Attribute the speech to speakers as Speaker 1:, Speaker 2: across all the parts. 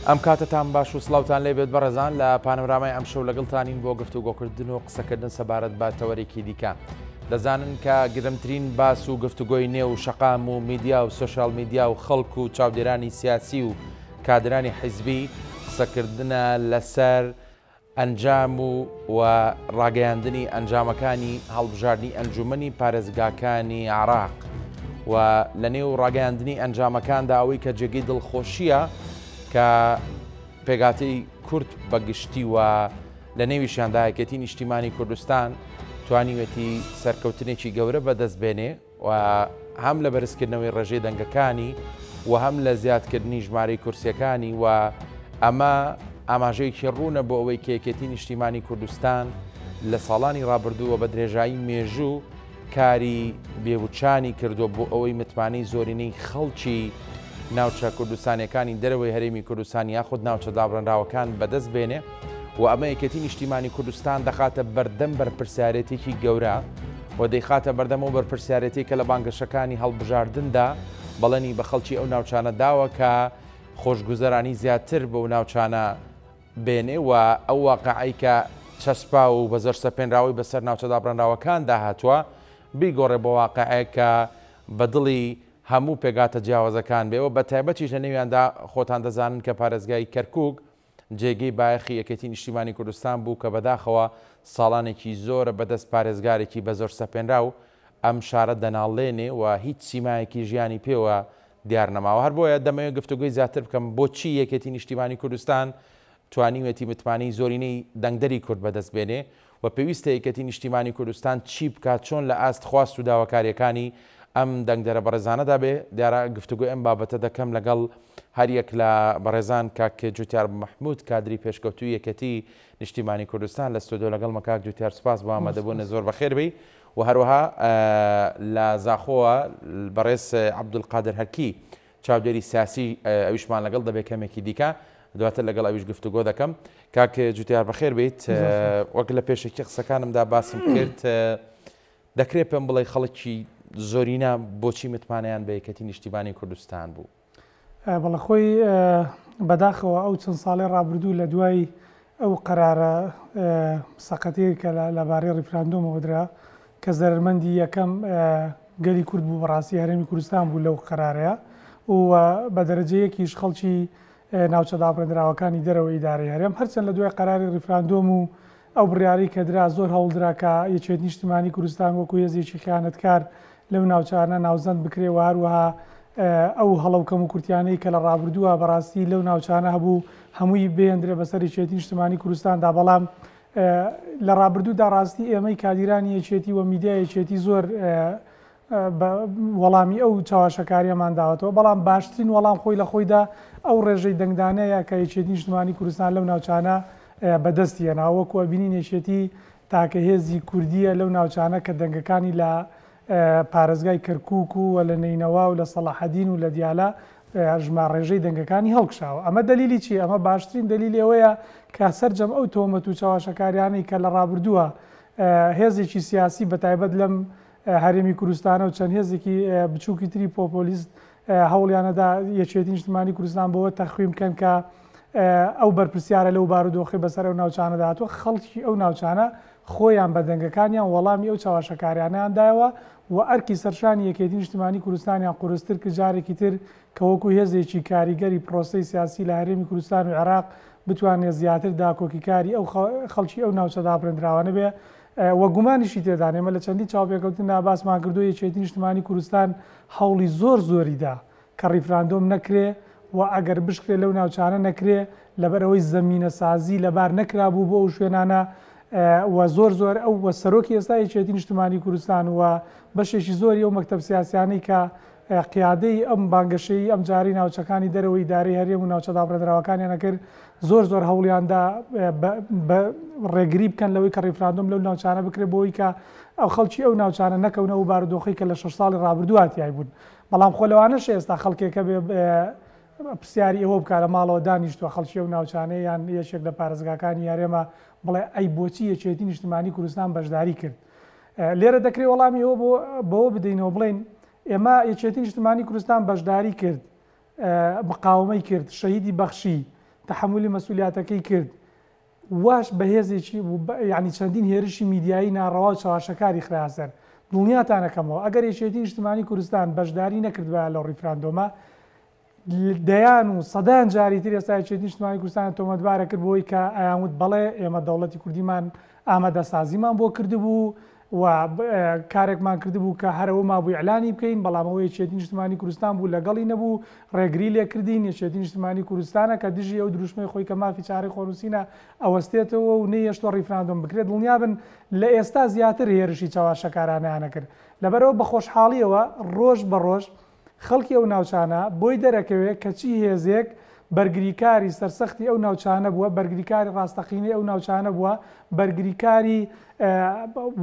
Speaker 1: ئەم کاتەتان باش و سڵاوتان لێ بێت بەڕێزان لە پانۆرامای ئەمشەو لەگەڵتانین بۆ گفتوگۆکردن و قسەکردن سەبارەت بە تەوەرێکی دیکە. دەزانن کە گرمترین باس و گفتوگۆی نێو شەقام و میدیا و سۆشیال میدیا و خەڵک و چاودێرانی سیاسی و کادرانی حیزبی قسەکردنە لەسەر ئەنجام و و ڕاگەیاندنی ئەنجامەکانی هەڵبژاردنی ئەنجومەنی پارێزگاکانی عێراق و لە نێو ڕاگەیاندنی ئەنجامەکاندا ئەوەی کە جێگەی دڵخۆشییە کە پێکهاتەی کورد بە گشتی و لە نێویشیاندا یەکێتی نیشتیمانی کوردستان توانیوێتی سەرکەوتنێکی گەورە بەدەست بێنێ و هەم لە بەرزکردنەوەی ڕێژەی دەنگەکانی و هەم لە زیادکردنی ژمارەی کورسیەکانی و ئەمە ئاماژەیەکی ڕوونە بۆ ئەوەی کە یەکێتی نیشتیمانی کوردستان لە ساڵانی ڕابردووە بە درێژایی مێژوو کاری بێوچانی کردووە بۆ ئەوەی متمانەی زۆرینەی خەڵکی ناوچە کوردستانیەکانی دەرەوەی هەرێمی کوردستان یاخود ناوچە دابڕێنراوەکان بەدەست بێنێ و ئەمە یەکێتی نیشتیمانی کوردستان دەخاتە بەردەم بەرپرسیارێتێکی گەورە و دەیخاتە بەردەم ئەو بەرپرسیارێتی کە لە بانگەشەکانی هەڵبژاردندا بەڵێنی بە خەڵکی ئەو ناوچانە داوە کە خۆشگوزەرانی زیاتر بەو ناوچانە بێنێ و ئەو واقعەی کە چەسپاو و بە زۆر سەپێنراوەی بەسەر ناوچە دابڕێنراوەکاندا هاتووە بیگۆڕێ بۆ واقعێک کە بە دڵی هەموو پێکهاتە جیاوازەکان بێ و بەتایبەتیش لە نێویاندا خۆتان دەزانن کە پارێزگای کەرکووک جێگەی بایەخی یەکێتی نیشتیمانی کوردستان بوو کە بەداخەوە ساڵانێکی زۆرە بەدەست پارێزگارێکی بەزۆر سەپێنراو ئەم شارە دەناڵێنێ و هیچ سیمایەکی ژیانی پێوە دیار نەماوە. هەر بۆیە دەمەوێت گفتوگۆی زیاتر بکەم بۆچی یەکێتی نیشتیمانی کوردستان توانیویەتی متمانەی زۆرینەی دەنگدەری کورد بەدەست بێنێ و پێویستە یەکێتی نیشتیمانی کوردستان چی بکات چۆن لە ئاست خواست و داواکاریەکانی ئەم دەنگدەرە بەڕێزانەدا بێ دیارە گفتوگۆی ئەم بابەتە دەکەم لەگەڵ هەریەک لە بەڕێزان کاک جوتیار مەحمود کادری پێشکەوتووی یەکێتی نیشتیمانی کوردستان لە ستۆدیۆ لەگەڵمە کاک جوتیار سوپاس بۆ ئامادەبوونت زۆر بەخێر بێی و هەروەها لە زاخۆوە بەڕێز عەبدولقادر هەرکی چاودێری سیاسی ئەویشمان لەگەڵ دەبێت کەمێکی دیکە دواتر لەگەڵ ئەویش گفتوگۆ دەکەم. کاک جوتیار بەخێر بیت. وەک لە پێشەکی قسەکانمدا باسم کرد دەکرێت پێم بڵێ خەڵکی زۆرینە بۆچی متمانەیان بە یەکێتی نیشتیمانی کوردستان بوو؟
Speaker 2: بەڵێ خۆی بەداخەوە ئەو چەند ساڵەی ڕابردوو لە دوای ئەو قەرارە سەقەتەی کە لەبارەی ڕیفراندۆمەوە درا کە زەرەرمەندی یەکەم گەلی کورد بوو بەڕاستی هەرێمی کوردستان بوو لەو قەرارەیە و بە دەرەجە یەکیش خەڵکی ناوچە دابڕێندراوەکانی دەرەوەی ئیدارەی هەرێم هەرچەند لە دوای قەراری ڕیفراندۆم و ئەو بڕیارەی کە درا زۆر هەوڵدرا کە یەکێتی نیشتمانی کوردستان وەکو هێزێکی خیانەتکار لەو ناوچانە ناوزەند بکرێ و هەروەها ئەو هەڵە و کەموکورتیانەی کە لە ڕابردووە بەڕاستی لەو ناوچانە هەبوو هەمووی بهێندرێ بەسەر یەکێتی نیشتمانی کوردستاندا بەڵام لە ڕابردوودا ڕاستی ئێمەی کادیرانی یەکێتی و میدیای یەکێتی زۆر وەڵامی ئەو چەواشەکارییەمان داوەتەوە، بەڵام باشترین وەڵام خۆی لە خۆیدا ئەو ڕێژەی دەنگدانەیە کە یەکێتی نیشتمانی کوردستان لەو ناوچانە بەدەستی هێناوە، وەکو ئەبینین یەکێتی تاکە هێزی کوردییە لەو ناوچانە کە دەنگەکانی لە پارێزگای کەرکوک و لە نەینەوا و لە سەڵاحەدین و لە دیالە ژمار ڕێژەی دەنگەکانی هەڵکشاوە. ئەمە دەلیلی چییە؟ ئەمە باشترین دەلیلی ئەوەیە کە سەرجەم ئەو تۆمەت و چەواشەکاریانەی کە لە ڕابردووە هێزێکی سیاسی بەتایبەت لەم هەرێمی کوردستانە و چەند هێزێکی بچووکی تری پۆپۆلیست هەوڵیانەدا یەکێتی نیشتمانی کوردستان بەوە تەخوین بکەن کە ئەو بەرپرسیارە لەو بارودۆخەی بەسەر ئەو ناوچانەدا هاتووە، خەڵکی ئەو ناوچانە خۆیان بە دەنگەکانیان وەڵامی ئەو چەواشەکاریانەیان دایەوە و ئەرکی سەرشانی یەکێتی نیشتمانی کوردستانیان قورستر کرد جارێکی تر کە وەکو هێزێکی کاریگەری پرۆسەی سیاسی لە هەرێمی کوردستان و عێراق بتوانێت زیاتر داکۆکیکاری ئەو خەڵکی ئەو ناوچە دابڕێندراوانە بێ و گومانیشی تێدا نیە، ئێمە لە چەندین چاوپێکەوتندا باسمان کردووە یەکێتی نیشتمانی کوردستان هەوڵی زۆر زۆری دا کە ڕیفراندۆم نەکرێ و ئەگەر بشکرێ لەو ناوچانە نەکرێ لەبەرئەوەی زەمینەسازی لەبار نەکرابوو بۆ ئەو شوێنانە و زۆر زۆر ئەو و سەرۆکی ئێستای یەکێتی نیشتمانی کوردستان و بەشێکی زۆری ئەو مەکتەب سیاسیانەی کە قیادەی ئەم بانگەشەی ئەمجارەی ناوچەکانی دەرەوەی ئیدارەی هەرێم و ناوچە دابڕێنراوەکانیان ئەکرد، زۆر زۆر هەوڵیان دا بە ڕێگری بکەن لەوەی کە ڕیفراندۆم لەو ناوچانە بکرێت بۆ ئەوەی کە ئەو خەڵکی ئەو ناوچانە نەکەونە ئەو بارودۆخەی کە لە شەش ساڵی ڕابردووە تیای بوون. بەڵام خۆ لەوانەشە ئێستا خەڵکێک هەبێ پرسیاری ئەوە بکا لە ماڵەوە دانیشتووە خەڵکی ئەو ناوچانەیە یان یەکێک لە پارێزگاکانی هەرێمە بڵێ ئەی بۆچی یەکێتی نیشتمانی کوردستان بەشداری کرد؟ لێرە دەکرێ وەڵامی ئەوە بەوە بدەینەوە بڵێین ئێمە یەکێتی نیشتمانی کوردستان بەشداری کرد، مقاومەی کرد، شەهیدی بەخشی. تەحەمولی مەسئولیاتەکەی کرد واش بەهێزێکی یانی چەندین هێرشی میدیایی ناڕەوا و چەواشەکاری خرایە سەر. دڵنیاتان ئەکەمەوە ئەگەر یەکێتی نیشتمانی کوردستان بەشداری نەکردبایە لەو ڕیفراندۆمە دەیان و سەدان جاری تر ئێستا یەکێتی نیشتمانی کوردستان تۆمەتبار ئەکرد بەوەی کە ئەیانوت بەڵێ ئێمە دەوڵەتی کوردیمان ئامادەسازیمان بۆ کردبوو و کارێکمان کردبوو کە هەر ئەوە مابوو ئیعلانی بکەین، بەڵام ئەوە یەکێتی نیشتمانی کوردستان بوو لەگەڵی نەبوو، ڕێگری لێکردین، یەکێتی نیشتمانی کوردستانە کە دژی ئەو دروشمەی خۆی کە مافی چارەی خۆنووسینە ئەوەستێتەوە و نەیهێشتووە ڕیفراندۆم بکرێت، دڵنیابن لە ئێستا زیاتر هێرشی چەواشەکارانەیان ئەکرد. لەبەرئەوە بە خۆشحاڵییەوە ڕۆژ بە ڕۆژ خەڵکی ئەو ناوچانە بۆی دەرەکەوێ کە چی هێزێک بەرگریکاری سەرسەختی ئەو ناوچانە بووە، بەرگریکاری ڕاستەقینەی ئەو ناوچانە بووە، بەرگریکاری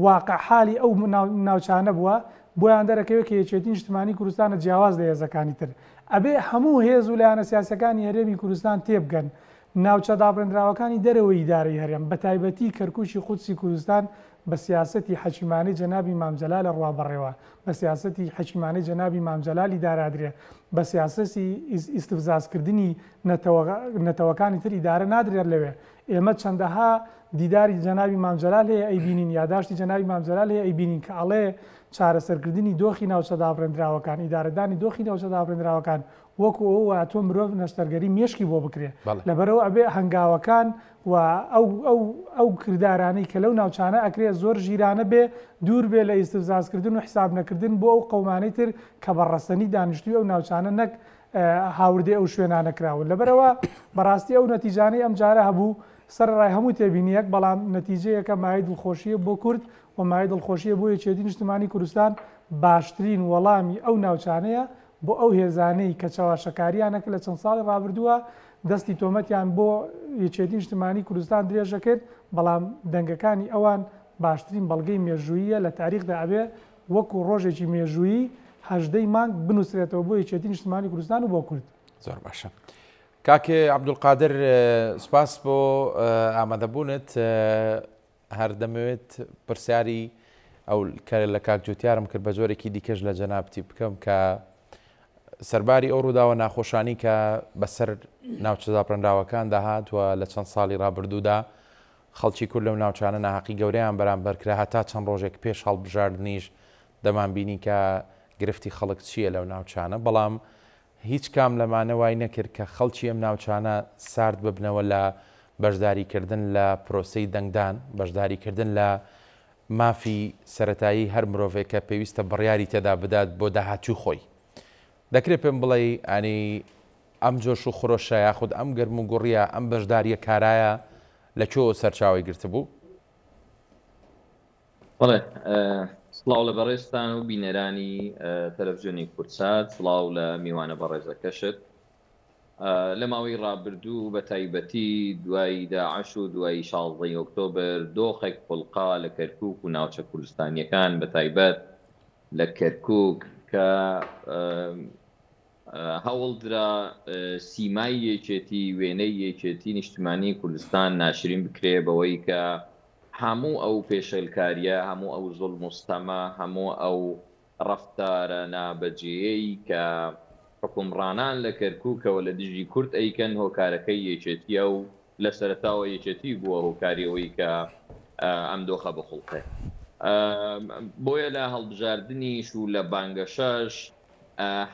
Speaker 2: واقع حالی ئەو ناوچانە بووە، بۆیان دەرەکەوێ کە یەکێتی نیشتمانی کوردستانە جیاواز لە هێزەکانی تر. ئەبێ هەموو هێز و لایەنە سیاسیەکانی هەرێمی کوردستان تێبگەن ناوچە دابڕێندراوەکانی دەرەوەی ئیدارەی هەرێم، بەتایبەتی کەرکوکی قودسی کوردستان بە سیاسەتی حەکیمانەی جەنابی مام جەلال ئەڕوا بەڕێوە، بە سیاسەتی حەکیمانەی جەنابی مام جەلال ئیدارە ئەدرێ، بە سیاسەسی ئیستفزاز کردنی نەتەوە نەتەوەکانی تر ئیدارە نادرێت لەوێ. ئێمە چەندەها دیداری جەنابی مام جەلال هەیە ئەیبینین، یاداشتی جەنابی مام جەلال هەیە ئەیبینین کە ئەڵێ چارەسەرکردنی دۆخی ناوچە دابڕێندراوەکان، ئیدارەدانی دۆخی ناوچە دابڕێندراوەکان وەکو ئەوە وایە تۆ مرۆڤ نەشتەرگەری مێشکی بۆ بکرێ. لەبەرئەوە ئەبێ هەنگاوەکان و ئەو ئەو ئەو کردارانەی کە لەو ناوچانە ئەکرێ زۆر ژیرانە بێ، دوور بێ لە ئیستفزازکردن و حیساب نەکردن بۆ ئەو قەومانەی تر کە بە ڕەسەنی دانیشتووی ئەو ناوچانە نەک هاوردەی ئەو شوێنانە کراون. لەبەرئەوە بەڕاستی ئەو نەتیجانەی ئەمجارە هەبوو سەرەڕای هەموو تێبینییەک بەڵام نەتیجەیەکە مایەی دڵخۆشییە بۆ کورد و مایەی دڵخۆشییە بۆ یەکێتی نیشتمانی کوردستان، باشترین وەڵامی ئەو ناوچانەیە بۆ ئەو هێزانەی کە چەواشەکارییان ئەکرد لە چەند ساڵی ڕابردووە دەستی تۆمەتیان بۆ یەکێتی نیشتمانی کوردستان درێژەکرد، بەڵام دەنگەکانی ئەوان باشترین بەڵگەی مێژووییە لە تاریخدا ئەبێ وەکو ڕۆژێکی مێژوویی 18 ی مانگ بنووسرێتەوە بۆ یەکێتی نیشتمانی کوردستان و بۆ کورد.
Speaker 1: زۆر باشە کاک عەبدولقادر سوپاس بۆ ئامادەبوونت. هەر دەمەوێت پرسیاری ئەو کە لە کاک جوتیارم کرد بە جۆرێکی دیکەش لە جەنابتی بکەم کە سەرباری ئەو ڕووداوە ناخۆشانی کە بەسەر ناوچە داپڕێنراوەکاندا هاتووە لە چەند ساڵی ڕابردوودا خەڵکی کورد لەو ناوچانە ناهەقی گەورەیان بەرامبەر کرا هەتا چەند ڕۆژێک پێش هەڵبژاردنیش دەمانبینی کە گرفتی خەڵک چییە لەو ناوچانە بەڵام هیچ کام لەمانە وای نەکرد کە خەڵکی ئەم ناوچانە سارد ببنەوە لە بەشداریکردن لە پرۆسەی دەنگدان، بەشداریکردن لە مافی سەرەتایی هەر مرۆڤێک کە پێویستە بڕیاری تێدا بدات بۆ داهاتووی خۆی. دەکرێت پێم بڵێی ئانی ئەم جۆش و خرۆشە یاخود ئەم گەرموگوڕییە، ئەم بەشدارییە کارایە لە کوێوە سەرچاوەی گرتبوو؟
Speaker 3: بەڵێ سڵاو لە بەڕێزتان و بینەرانی تەلەفزیۆنی کوردسات، سڵاو لە میوانە بەڕێزەکەشت. لە ماوەی ڕابردوو بە تایبەتی دوای داعش و دوای شازدەی ئۆکتۆبر دۆخێک خوڵقا لە کەرکوک و ناوچە کوردستانیەکان بە تایبەت لە کەرکوک کە هەوڵدرا سیمای یەکێتی، وێنەی یەکێتی نیشتمانی کوردستان ناشرین بکرێ بەوەی کە هەموو ئەو پێشێلکارییە، هەموو ئەو زوڵم و ستەمە، هەموو ئەو ڕەفتارە نابەجێیەی کە حوکمڕانان لە کەرکوکەوە لە دژی کورد ئەیکەن هۆکارەکەی یەکێتییە و لە سەرەتاوە یەکێتی بووە هۆکاری ئەوەی کە ئەم دۆخە بخوڵقێ. بۆیە لە هەڵبژاردنیش و لە بانگەشەش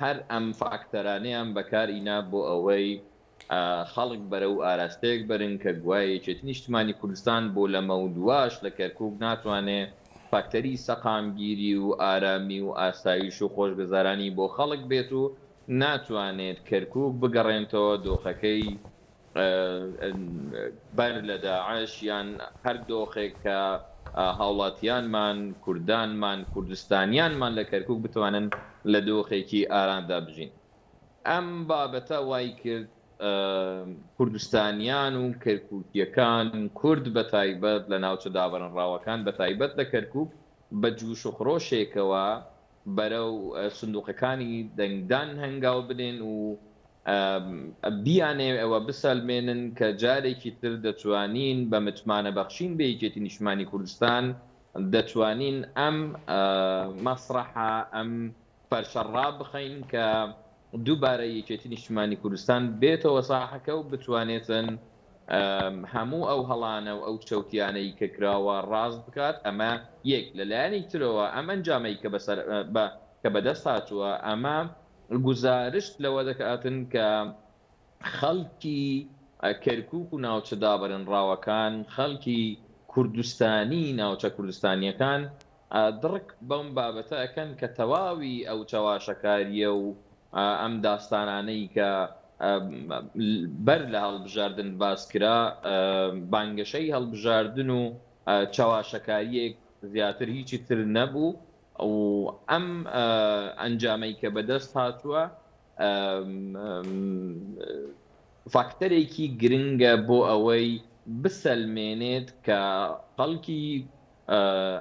Speaker 3: هەر ئەم فاکتەرانەیان بەکار ئینا بۆ ئەوەی خەڵک بەرەو ئاراستەیەک بەرن کە گوایە یەکێتی نیشتمانی کوردستان بۆ لەمەودواش لە کەرکوک ناتوانێ فاکتەری سەقامگیری و ئارامی و ئاسایش و خۆشگەزارانی بۆ خەڵک بێت و ناتوانێت کەرکوک بگەڕێنتەوە دۆخەکەی بەر لە داعش یان هەر دۆخێک کە هاوڵاتیانمان، کوردانمان، کوردستانیانمان لە کەرکوک بتوانن لە دۆخێکی ئارامدا بژین. ئەم بابەتە وای کرد کوردستانیان و کەرکوکییەکان، کورد بە تایبەت لە ناوچە دابڕنراوەکان بە تایبەت لە کەرکوک بە جوش و خرۆشێکەوە بەرەو سندوقەکانی دەنگدان هەنگاو بنێن و بیانەوێ ئەوە بسەلمێنن کە جارێکی تر دەتوانین بە متمانە بەخشین بە یەکێتی نیشتمانی کوردستان دەتوانین ئەم مەسرەحە ئەم فەرشە ڕابخەین کە. دووبارە یەکێتی نیشتمانی کوردستان بێتەوە ساحەکە و بتوانێتن هەموو ئەو هەڵانە و ئەو چەوتیانەی کە کراوە ڕاست بکات، ئەمە یەک، لە لایەنێکی ترەوە ئەم ئەنجامەی کە بەسەر بە کە بەدەست هاتووە ئەمە گوزارشت لەوە دەکاتن کە خەڵکی کەرکوک و ناوچە دابەرنڕاوەکان، خەڵکی کوردستانی ناوچە کوردستانییەکان دڕک بەم بابەتە ئەکەن کە تەواوی ئەو چەواشەکارییە و ئەم داستانانەی کە بەر لە هەڵبژاردن باس کرا، بانگەشەی هەڵبژاردن و چەواشەکارییەک زیاتر هیچی تر نەبوو و ئەم ئەنجامەی کە بەدەست هاتووە فاکتەرێکی گرنگە بۆ ئەوەی بسەلمێنێت کە خەڵکی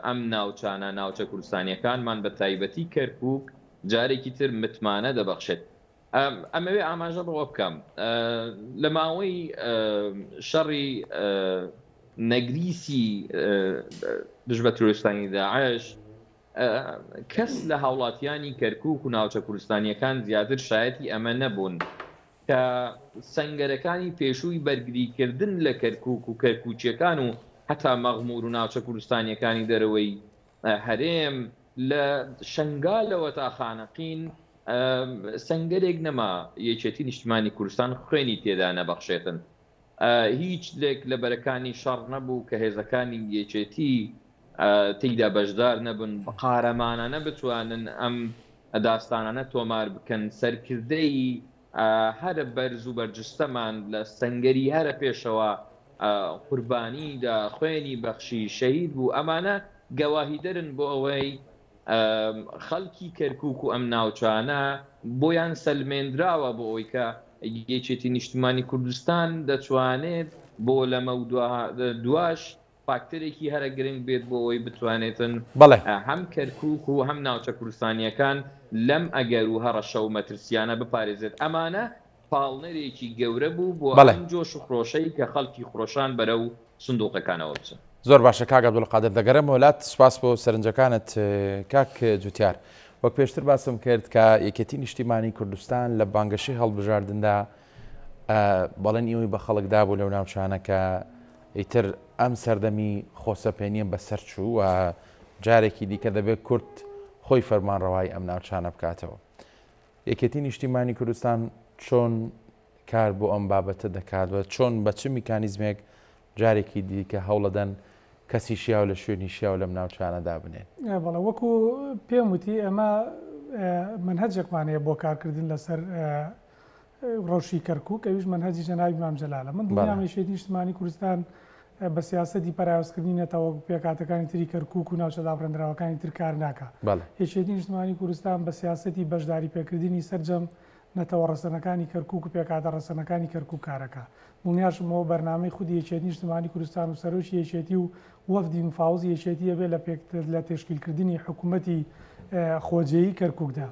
Speaker 3: ئەم ناوچانە، ناوچە کوردستانییەکانمان بە تایبەتی کەرکووک جارێکی تر متمانە دەبەخشێت. ئەمەوێ ئاماژە بەوە بکەم لە ماوەی شەڕی نەگریسی دژ بە ترۆریستانی داعش کەس لە هاوڵاتیانی کەرکووک و ناوچە کوردستانییەکان زیاتر شایەتی ئەمە نەبوون کە سەنگەرەکانی پێشووی بەرگریکردن لە کەرکووک و کەرکووکییەکان و هەتا مەغموور و ناوچە کوردستانییەکانی دەرەوەی هەرێم لە شەنگالەوە تا خانەقین سەنگەرێک نەما یەکێتی نیشتمانی کوردستان خوێنی تێدا نەبەخشێتن. هیچ لێک لە بەرەکانی شەڕ نەبوو کە هێزەکانی یەکێتی تێیدا بەشدار نەبن، قارەمانانە بتوانن ئەم داستانانە تۆمار بکەن، سەرکردەی هەرە بەرز و بەرجستەمان لە سەنگەری هەرە پێشەوە قوربانی دا، خوێنی بەخشی، شەهید بوو، ئەمانە گەواهیدەرن بۆ ئەوەی خەڵکی کەرکوک و ئەم ناوچانە بۆیان سەلمێندراوە بۆ ئەوەی کە یەکێتی نیشتمانی کوردستان دەتوانێت بۆ لەمەودوا دواش فاکتەرێکی هەرە گرنگ بێت بۆ ئەوەی بتوانێتن
Speaker 1: بەڵێ.
Speaker 3: هەم کەرکوک و هەم ناوچە کوردستانییەکان لەم ئەگەر و هەڕەشە و مەترسیانە بپارێزێت. ئەمانە پاڵنەرێکی گەورە بوو بۆ
Speaker 1: بەڵێ.
Speaker 3: ئەم جۆش و خرۆشەی کە خەڵکی خرۆشان بەرەو سندوقەکانەوە بچن.
Speaker 1: زۆر باشە کاک عەبدولقادر دەگەرێمەوە لات سوپاس بۆ سەرنجەکانت کاک جوتیار وەک پێشتر باسم کرد کە یەکێتی نیشتیمانی کوردستان لە بانگەشەی هەڵبژاردندا بەڵێنی ئەوی بە خەڵک دابوو لەو ناوچانە کە ئیتر ئەم سەردەمی خۆسەپێنیە بەسەر چوو و جارێکی دیکە دەبێت کورد خۆی فەرمانڕەوای ئەم ناوچانە بکاتەوە. یەکێتی نیشتیمانی کوردستان چۆن کار بۆ ئەم بابەتە دەکات و چۆن بە چ میکانیزمێک جارێکی دیکە هەوڵەدەن کەسی شیاو لە شوێنی شیاو لەم ناوچانە دابنێن؟
Speaker 2: بەڵێ وەکو پێم وتی ئێمە مەنهەجێکمان هەیە بۆ کارکردن لەسەر ڕەوشی کەرکوک ئەویش مەنهەجی جەنابی مام جەلالە. من دڵنیام یەکێتی نیشتمانی کوردستان بە سیاسەتی پەراوێزکردنی نەتەوە پێکهاتەکانی تری کەرکوک و ناوچە دابڕێندراوەکانی تر کار ناکا. یەکێتی نیشتمانی کوردستان بە سیاسەتی بەشداری پێکردنی سەرجەم نەتەوە ڕەسەنەکانی کەرکوک و پێکهاتە ڕەسەنەکانی کەرکوک کارەکا. دڵنیاشم ئەوە بەرنامەی خودی یەکێتی نیشتمانی کوردستان و سەرۆکی یەکێتی و وەفدی مفاوزی یەکێتی ئەبێ لە لە تەشکیلکردنی حکومەتی خۆجێیی کەرکوکدا.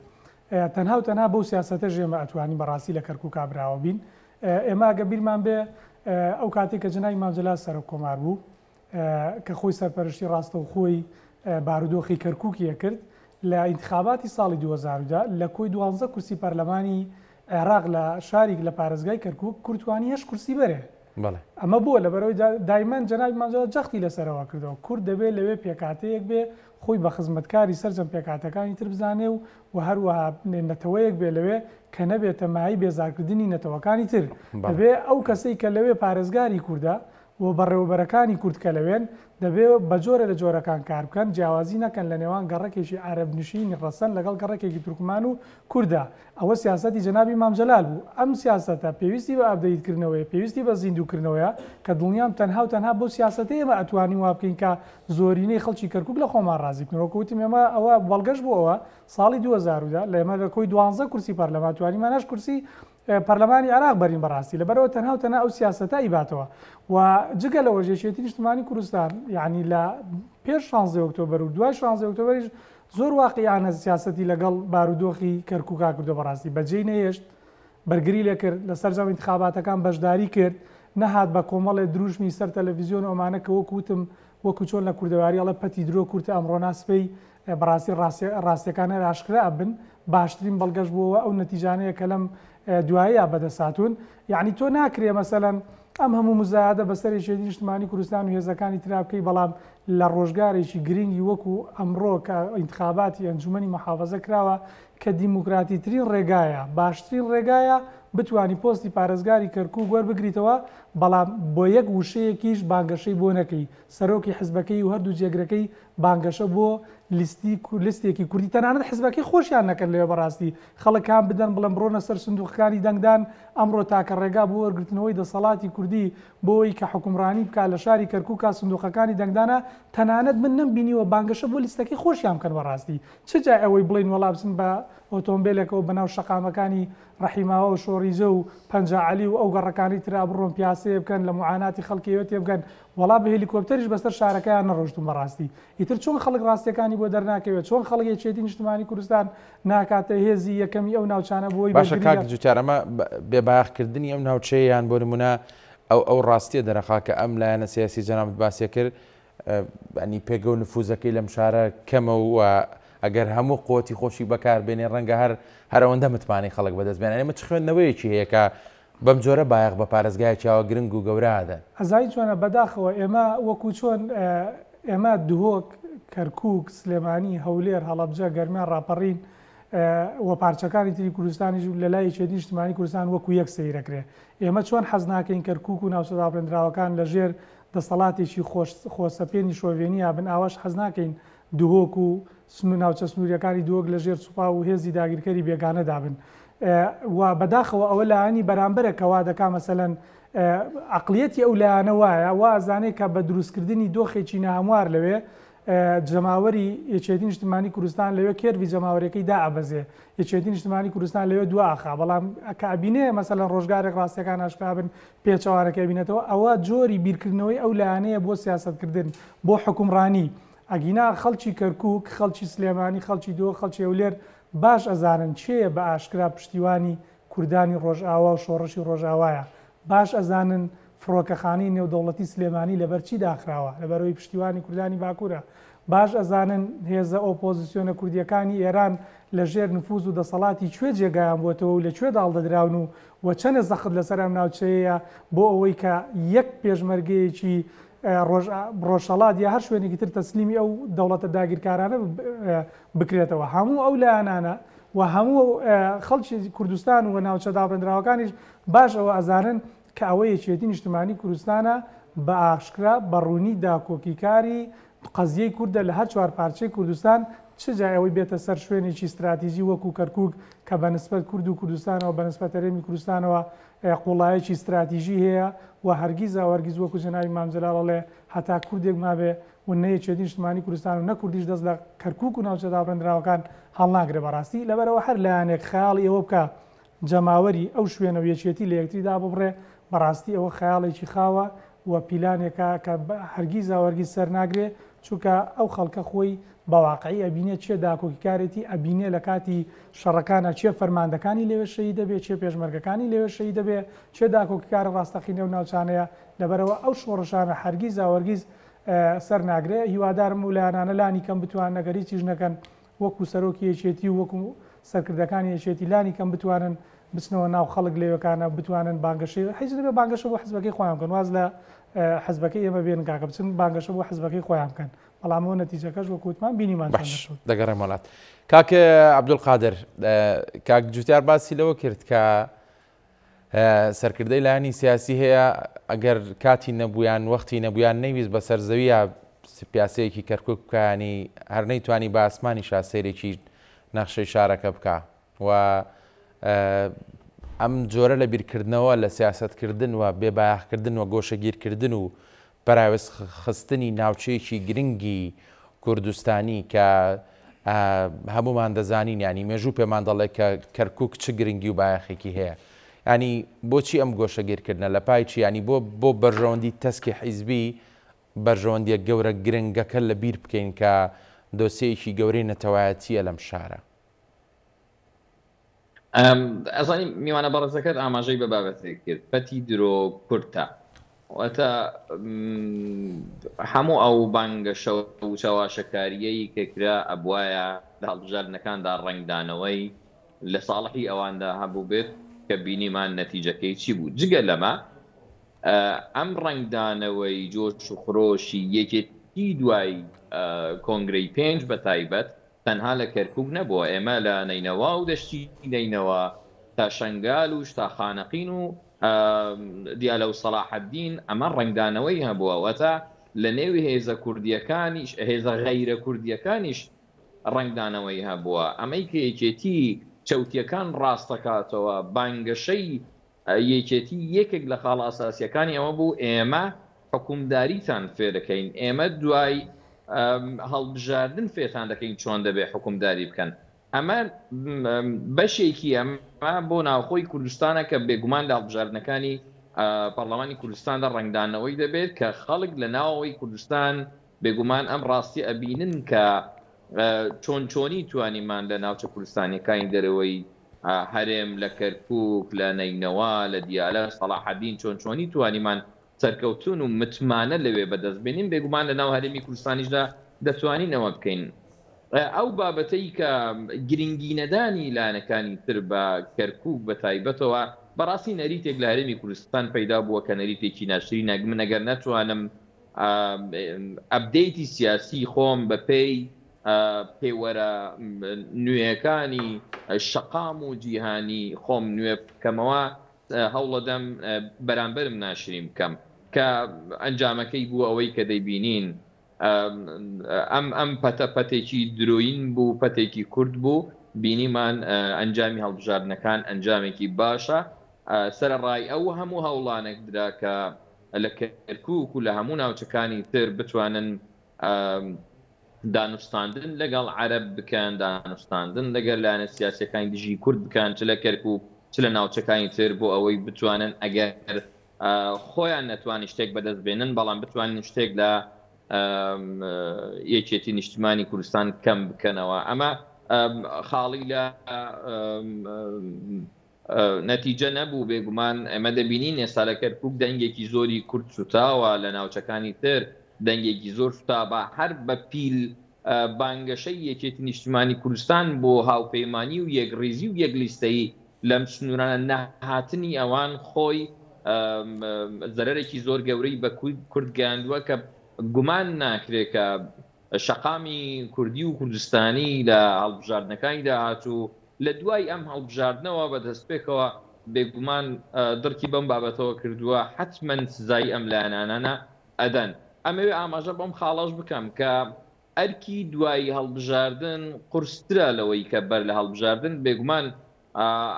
Speaker 2: تەنها و تەنها بەو سیاسەتەش ئێمە ئەتوانین بەڕاستی لە کەرکوکا براوە بین. ئێمە ئەگەر بیرمان بێ ئەو کاتەی کە جەنابی مام جەلال سەرۆک کۆمار بوو کە خۆی سەرپەرشتی ڕاستەوخۆی بارودۆخی کەرکوکی ئەکرد لە ئینتخاباتی ساڵی 2010 لە کۆی دوانزە کورسی پەرلەمانی عێراق لە شاریک لە پارێزگای کەرکوک کورد توانی هەشت کورسی بەرێ.
Speaker 1: بەڵێ.
Speaker 2: ئەمە بۆ؟ لەبەرئەوەی دایمەن جەنابی مام جەلال جەختی لەسەرەوە کردەوە کورد دەبێ لەوێ پێکهاتەیەک بێ خۆی بە خزمەتکاری سەرجەم پێکهاتەکانی تر بزانێ و و هەروەها نەتەوەیەک بێ لەوێ کە نەبێتە مایەی بێزارکردنی نەتەوەکانی تر. دەبێ ئەو کەسەی کە لەوێ پارێزگاری کوردە و بەڕێوەبەرەکانی کورد کە لەوێن دەبێ بە جۆرە لە جۆرەکان کار بکەن جیاوازی نەکەن لە نێوان گەڕەکێکی عەرەبنشینی ڕەسەن لەگەڵ گەڕەکێکی تورکمان و کوردا. ئەوە سیاسەتی جەنابی مام جەلال بوو. ئەم سیاسەتە پێویستی بە update کردنەوەیە، پێویستی بە زیندوو کردنەوەیە کە دڵنیام تەنها و تەنها بەو سیاسەتەی ئێمە ئەتوانین وا بکەین کە زۆرینەی خەڵکی کەرکوک لە خۆمان ڕازی بکەین. وەکو وتم ئێمە ئەوە بەڵگەش بۆ ئەوە ساڵی 2010 لە ئێمە لە کۆی دوانزە کورسی پەرلەمان توانیمان هەشت کورسی پەرلەمانی عێراق بەرین بەڕاستی لەبەرئەوە تەنها و تەنها ئەو سیاسەتە ئەیباتەوە و جگە لەوەش یەکێتی نیشتمانی کوردستان یعنی لە پێش شانزەی ئۆکتۆبەر و دوای شانزەی ئۆکتۆبەریش زۆر واقعیانە سیاسەتی لەگەڵ بارودۆخی کەرکوکا کردو بەڕاستی بەجێی نەهێشت بەرگری لێکرد لە سەرجەم ئینتخاباتەکان بەشداری کرد نەهات بە کۆمەڵێ دروشمی سەر تەلەڤیزیۆن و ئەمانە کە وەکو وتم وەکو چۆن لە کوردەواری ئەڵێ پەتی درۆ کورتە ئەمڕۆ نا سبەی بەڕاستی ڕاستیەکان هەر ئاشکرا ئەبن. باشترین بەڵگەش بۆ ئەوە ئەو نەتیجانەیە کە لەم دواییە بەدەست هاتوون. یەعنی تۆ ناکرێ مەسەلەن ئەم هەموو موزایەدە بەسەر یەکێتی نیشتمانی کوردستان و هێزەکانی ترا بکەی بەڵام لە ڕۆژگارێکی گرنگی وەکو ئەمڕۆ کە ئینتخاباتی ئەنجومەنی محافەزە کراوە کە دیموکراتیترین ڕێگایە باشترین ڕێگایە بتوانی پۆستی پارێزگاری کەرکوک وەربگریتەوە بەڵام بۆ یەک وشەیەکیش بانگەشەی بۆ نەکەی سەرۆکی حزبەکەی و هەردوو جێگرەکەی بانگەشە بۆ لیستی لیستێکی کوردی تەنانەت حزبەکەی خۆشیان نەکەن لەوێ بەڕاستی خەڵک هان بدەن بڵێن بڕۆنە سەر سندوقەکانی دەنگدان ئەمڕۆ تاکە ڕێگا بۆ وەرگرتنەوەی دەسەڵاتی کوردی بۆ ئەوەی کە حوکمڕانی بکا لە شاری کەرکوکا سندوقەکانی دەنگدانە تەنانەت من نەمبینیوە بانگەشە بۆ لیستەکەی خۆشیان بکەن بەڕاستی چ جای ئەوەی بڵێین وەڵا بچن بە ئۆتۆمبێلێکەوە بەناو شەقامەکانی ڕەحیماوە و شۆڕیجە و پەنجا عەلی و ئەو گەڕەکانەی ترا بڕۆن پیاسەیە بکەن لە موعاناتی خەڵکی ئێوە تێبگەن وەڵا بە هێلیکۆپتەریش بەسەر شارەکەیان نەڕۆشتوون بەڕاستی ئیتر چۆن خەڵک ڕاستیەکانی بۆ دەرناکەوێت چۆن خەڵک یەکێتی نیشتمانی کوردستان ناکاتە هێزی یەکەمی ئەو ناوچانە بۆی
Speaker 1: باشە کاک جوتیار ئەمە بێ بایەخ کردنی ئەم ناوچەیە یان بۆ نمونە ئەو ئەو ڕاستیە دەرەخا کە ئەم لایەنە سیاسی جەنابت باسیە کرد ینی پێگە و نفوزەکەی لەم شارە کەمە و ئەگەر هەموو قوتی خۆشی بەکار بێنێ ڕەنگە هەر هەر ئەوەندە متمانەی خەڵک بەدەست بێنێ ئەمە چ خوێندنەوەیەکی هەیە کە بەم جۆرە بایەخ بە پارێزگایەکی ئاوا گرنگ و گەورە ئەدەن؟
Speaker 2: ئەزانی چۆنە بەداخەوە ئێمە وەکو چۆن ئێمە دهۆک، کەرکوک، سلێمانی، هەولێر، هەڵەبجە، گەرمیان، ڕاپەڕین و پارچەکانی تری کوردستانیش لە لای یەکێتی نیشتمانی کوردستان وەکو یەک سەیرەکرێ. ئێمە چۆن حەز ناکەین کەرکوک و ناوچە دابڕێندراوەکان لە ژێر دەسەڵاتێکی خۆش خۆسەپێنی شۆڤێنیا بن ئاواش حەز ناکەین دهۆک و ناوچە سنووریەکانی دهۆک لە ژێر سوپا و هێزی داگیرکەری بێگانەدا بن و بەداخەوە ئەوە لایەنی بەرامبەرە کە وا دەکا مەسەلەن عەقڵیەتی ئەو لایەنە وایە وا ئەزانێ کە بە دروستکردنی دۆخێکی ناهەموار لەوێ جەماوەری یەکێتی نیشتمانی کوردستان لەوێ کێرڤی جەماوەریەکەی دائەبەزێ یەکێتی نیشتمانی کوردستان لەوێ دوا ئەخا بەڵام کە ئەبینێ مەسەلەن ڕۆژگارێک ڕاستیەکان ئاشکرا بن پێچەوانەکەی ئەبینێتەوە ئەوە جۆری بیرکردنەوەی ئەو لایەنەیە بۆ سیاسەتکردن بۆ حوکمڕانی ئەگینا خەڵکی کەرکوک، خەڵکی سلێمانی، خەڵکی دهۆک، خەڵکی هەولێر باش ئەزانن کێیە بە ئاشکرا پشتیوانی کوردانی ڕۆژئاوا و شۆڕشی ڕۆژئاوایە، باش ئەزانن فڕۆکەخانەی نێودەوڵەتی سلێمانی لەبەر چی داخراوە، لەبەرئەوەی پشتیوانی کوردانی باکورە، باش ئەزانن هێزە ئۆپۆزسیۆنە کوردیەکانی ئێران لە ژێر نفوز و دەسەڵاتی کوێ جێگایان بۆتەوە و لە کوێ داڵدەدراون و و چەنێ زەخت لەسەر ئەم ناوچەیەیە بۆ ئەوەی کە یەک پێشمەرگەیەکی ڕۆژهەڵات یا هەر شوێنێکی تر تەسلیمی ئەو دەوڵەتە داگیرکارانە بکرێتەوە. هەموو ئەو لایەنانە و هەموو خەڵکی کوردستان و ناوچە دابڕێندراوەکانیش باش ئەوە ئەزانن کە ئەوە یەکێتی نیشتمانی کوردستانە بە ئاشکرا بە ڕوونی داکۆکیکاری قەزیەی کوردە لە هەر چوارپارچەی کوردستان چ جای ئەوەی بێتە سەر شوێنێکی ستراتیجی وەکو کەرکوک کە بە نسبەت کورد و کوردستانەوە بە نسبەت هەرێمی کوردستانەوە قوڵایەکی ستراتیژی هەیە و هەرگیزاو هەرگیز وەکو جەنابی مام جەلال ئەڵێ هەتا کوردێک مابێ و نە یەکێتی نیشتمانی کوردستان و نە کوردیش دەست لە کەرکوک و ناوچە دابڕێندراوەکان هەڵناگرێ بەڕاستی لەبەرئەوە هەر لایەنێک خەیاڵی ئەوە بکا جەماوەری ئەو شوێنە و یەکێتی لە یەکتری داببڕێ بەڕاستی ئەوە خەیاڵێکی خاوە و پیلانێکە کە هەرگیزاو هەرگیز سەرناگرێ چونکە ئەو خەڵکە خۆی بە واقعی ئەبینێ کێ داکۆکیکارێتی، ئەبینێ لە کاتی شەڕەکانا کێ فەرماندەکانی لەوێ شەهید ئەبێ، کێ پێشمەرگەکانی لەوێ شەهید ئەبێ، کێ داکۆکیکارە ڕاستەقینەی ئەو ناوچانەیە، لەبەرئەوە ئەو شۆڕشانە هەرگیزاو هەرگیز سەر ناگرێ، هیوادارم ئەو لایەنانە لانی کەم بتوانن ئەگەر هیچیش نەکەن وەکو سەرۆکی یەکێتی و وەکو سەرکردەکانی یەکێتی لانی کەم بتوانن بچنەوە ناو خەڵک لەوێکانە بتوانن بانگەشەی حیز نەبێ بانگەشە بۆ حزبەکەی خۆیان بکەن واز لە حزبەکەی ئێمە بێنن کاکە بچن بانگەشە بۆ حزبەکەی خۆیان بکەن بەڵام ئەوە نەتیجەکەش وەکو وتمان بینیمان چۆن
Speaker 1: باش
Speaker 2: دەرچوو.
Speaker 1: دەگەڕێمەوە لات کاک عەبدولقادر کاک جوتیار باسی لەوە کرد کە سەرکردەی لایەنی سیاسی هەیە ئەگەر کاتی نەبوویان وەختی نەبوویان نەیویست بەسەر زەویە پیاسەیەکی کەرکک بکانی هەر نەیتوانی بە ئاسمانی شا سەیرێکی نەخشەی شارەکە بکە و ئەم جۆرە لە بیرکردنەوە لە سیاستکردن و بێبایەخکردن و گۆشەگیرکردن و پەراوێز خستنی ناوچەیەکی گرنگی کوردستانی کە هەموومان دەزانین ینی مێژوو پێمان دەڵێ کە کەرکک چ گرنگی و بایەخێکی هەیە ینی بۆچی ئەم گۆشەگیرکردنە لە پای چی ینی بۆ بۆ بەرژەوەندی تەسکی حیزبی بەرژەوەندیە گەورە گرنگەکە لە بیر بکەین کە دۆسیەیەکی گەورەی نەتەوایەتیە لەم شارە.
Speaker 3: ئەزانی میوانە بەڕێزەکەت ئاماژەی بە بابەتێک کرد پەتی درۆ کورتە واتە هەموو ئەو بانگەشە و چەواشەکاریەی کە کرا ئەبوایە. لە هەڵبژاردنەکاندا ڕەنگدانەوەی لە ساڵحی ئەواندا هەبووبێت کە بینیمان نەتیجەکەی چی بوو. جگە لەمە ئەم ڕەنگدانەوەی جۆش و خرۆشی یەکێتی دوای کۆنگرەی پێنج بە تایبەت تەنها لە کەرکوک نەبووە، ئێمە لە نەینەوا و دەشتی نەینەوا تا شەنگال و تا خانەقین و دیالە و سەڵاحەدین ئەمە ڕەنگدانەوەی هەبووە، واتە لە نێو هێزە کوردییەکانیش هێزە غەیرە کوردییەکانیش ڕەنگدانەوەی هەبووە، ئەمەی کە یەکێتی چەوتییەکان ڕاستەکاتەوە بانگەشەی یەکێتی یەکێک لە خاڵە ئەساسیەکانی ئەوە بوو ئێمە حوکمداریتان فێرەکەین، ئێمە دوای هەڵبژاردن فێرتان دەکەین چۆن دەبێ حوکمداری بکەن. ئەمە بەشێکی ئەمە بۆ ناوخۆی کوردستانە کە بێگومان لە هەڵبژاردنەکانی پەڕلەمانی کوردستاندا ڕەنگدانەوەی دەبێت کە خەڵک لە ناوەوەی کوردستان بێگومان ئەم ڕاستی ئەبینن کە چۆن چۆنی توانیمان لە ناوچە کوردستانیەکانی دەرەوەی هەرێم، لە کەرکوک، لە نەینەوا، لە دیالە، سەڵاحەدین چۆن چۆنی توانیمان سەرکەوتن و متمانە لەوێ بەدەست بێنین، بێگومان لە ناو هەرێمی کوردستانیشدا دەتوانین ئەوە بکەین. ئەو بابەتەی کە گرنگی نەدانی لایەنەکانی تر بە کەرکوک بە تایبەتەوە، بەڕاستی نەریتێک لە هەرێمی کوردستان پەیدا بووە کە نەریتێکی ناشرینە، من ئەگەر نەتوانم ئەپدەیتی سیاسی خۆم بە پێی پێوەرە نوێیەکانی شەقام و جیهانی خۆم نوێ بکەمەوە، هەوڵەدەم بەرامبەرم ناشرین بکەم کە ئەنجامەکەی بووە ئەوەی کە دەیبینین. ئەم ئەم پەتە پەتێکی درۆین بوو، پەتێکی کورت بوو، بینیمان ئەنجامی هەڵبژاردنەکان ئەنجامێکی باشە، سەرەڕای ئەو هەموو هەوڵانێک درا کە لە کەرکوک و لە هەموو ناوچەکانی تر بتوانن دانوستاندن لەگەڵ عەرەب بکەن، دانوستاندن لەگەل لایەنە سیاسیەکانی دژی کورد بکەن چ لە کەرکوک چ لە ناوچەکانی تر بۆ ئەوەی بتوانن ئەگەر خۆیان نەتوانن شتێک بەدەست بێنن بەڵام بتوانن شتێک لە یەکێتی نیشتمانی کوردستان کەم بکەنەوە ئەمە خاڵی لە نەتیجە نەبوو، بێگومان ئێمە دەبینین ئێستا لە کەرکوک دەنگێکی زۆری کورد سوتاوە، لە ناوچەکانی تر دەنگێکی زۆر سوتابە، هەر بە پیل بانگەشەی یەکێتی نیشتیمانی کوردستان بۆ هاوپەیمانی و یەکڕیزی و یەک لیستەیی لەم سنورانە نەهاتنی ئەوان خۆی زەرەرێکی زۆر گەورەی بە کورد گەیاندووە کە گومان ناکرێ کە شەقامی کوردی و کوردستانی لە هەڵبژاردنەکانی داهاتوو لە دوای ئەم هەڵبژاردنەوە بە دەستپێکەوە بێگومان دڕکی بەم بابەتەوە کردووە، حەتمەن سزای ئەم لایەنانە ئەدەن. ئەمەوێ ئاماژە بەم خاڵەش بکەم کە ئەرکی دوای هەڵبژاردن قورسترە لەوەی کە بەر لە هەڵبژاردن، بێگومان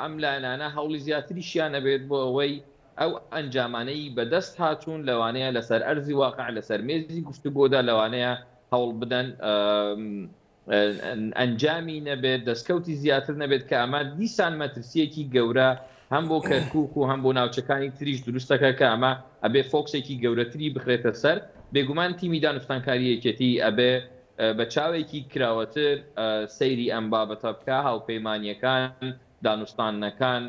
Speaker 3: ئەم لایەنانە هەوڵی زیاتریشیان ئەبێت بۆ ئەوەی ئەو ئەنجامانەی بەدەست هاتوون لەوانەیە لەسەر ئەرزی واقع لەسەر مێزی گفتوگۆدا لەوانەیە هەوڵ بدەن ئەنجامی نەبێت، دەستکەوتی زیاتر نەبێت کە ئەمە دیسان مەترسییەکی گەورە هەم بۆ کەرکوک و هەم بۆ ناوچەکانی تریش دروست دەکات کە ئەمە ئەبێ فۆکسێکی گەورەتری بخرێتە سەر. بێگومان تیمی دانوستانکاری یەکێتی ئەبێ بە چاوێکی کراوەتر سەیری ئەم بابەتە بکا، هاوپەیمانییەکان، دانوستاندنەکان،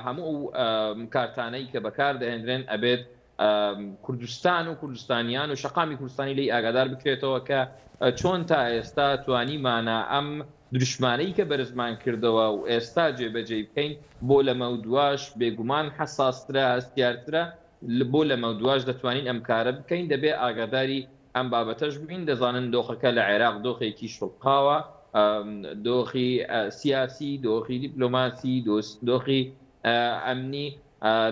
Speaker 3: هەموو ئەو کارتانەی کە بەکار دەهێنرێن ئەبێت کوردستان و کوردستانیان و شەقامی کوردستانی لێی ئاگادار بکرێتەوە کە چۆن تا ئێستا توانیمانە ئەم دروشمانەی کە بەرزمان کردەوە و ئێستا جێبەجێی بکەین بۆ لەمەودواش بێگومان حەساسترە هەستیارترە بۆ لەمەودواش دەتوانین ئەم کارە بکەین دەبێ ئاگاداری ئەم بابەتەش بین دەزانن دۆخەکە لە عێراق دۆخێکی شڵقاوە دۆخی سیاسی دۆخی دیپلۆماسی دۆخی ئەمنی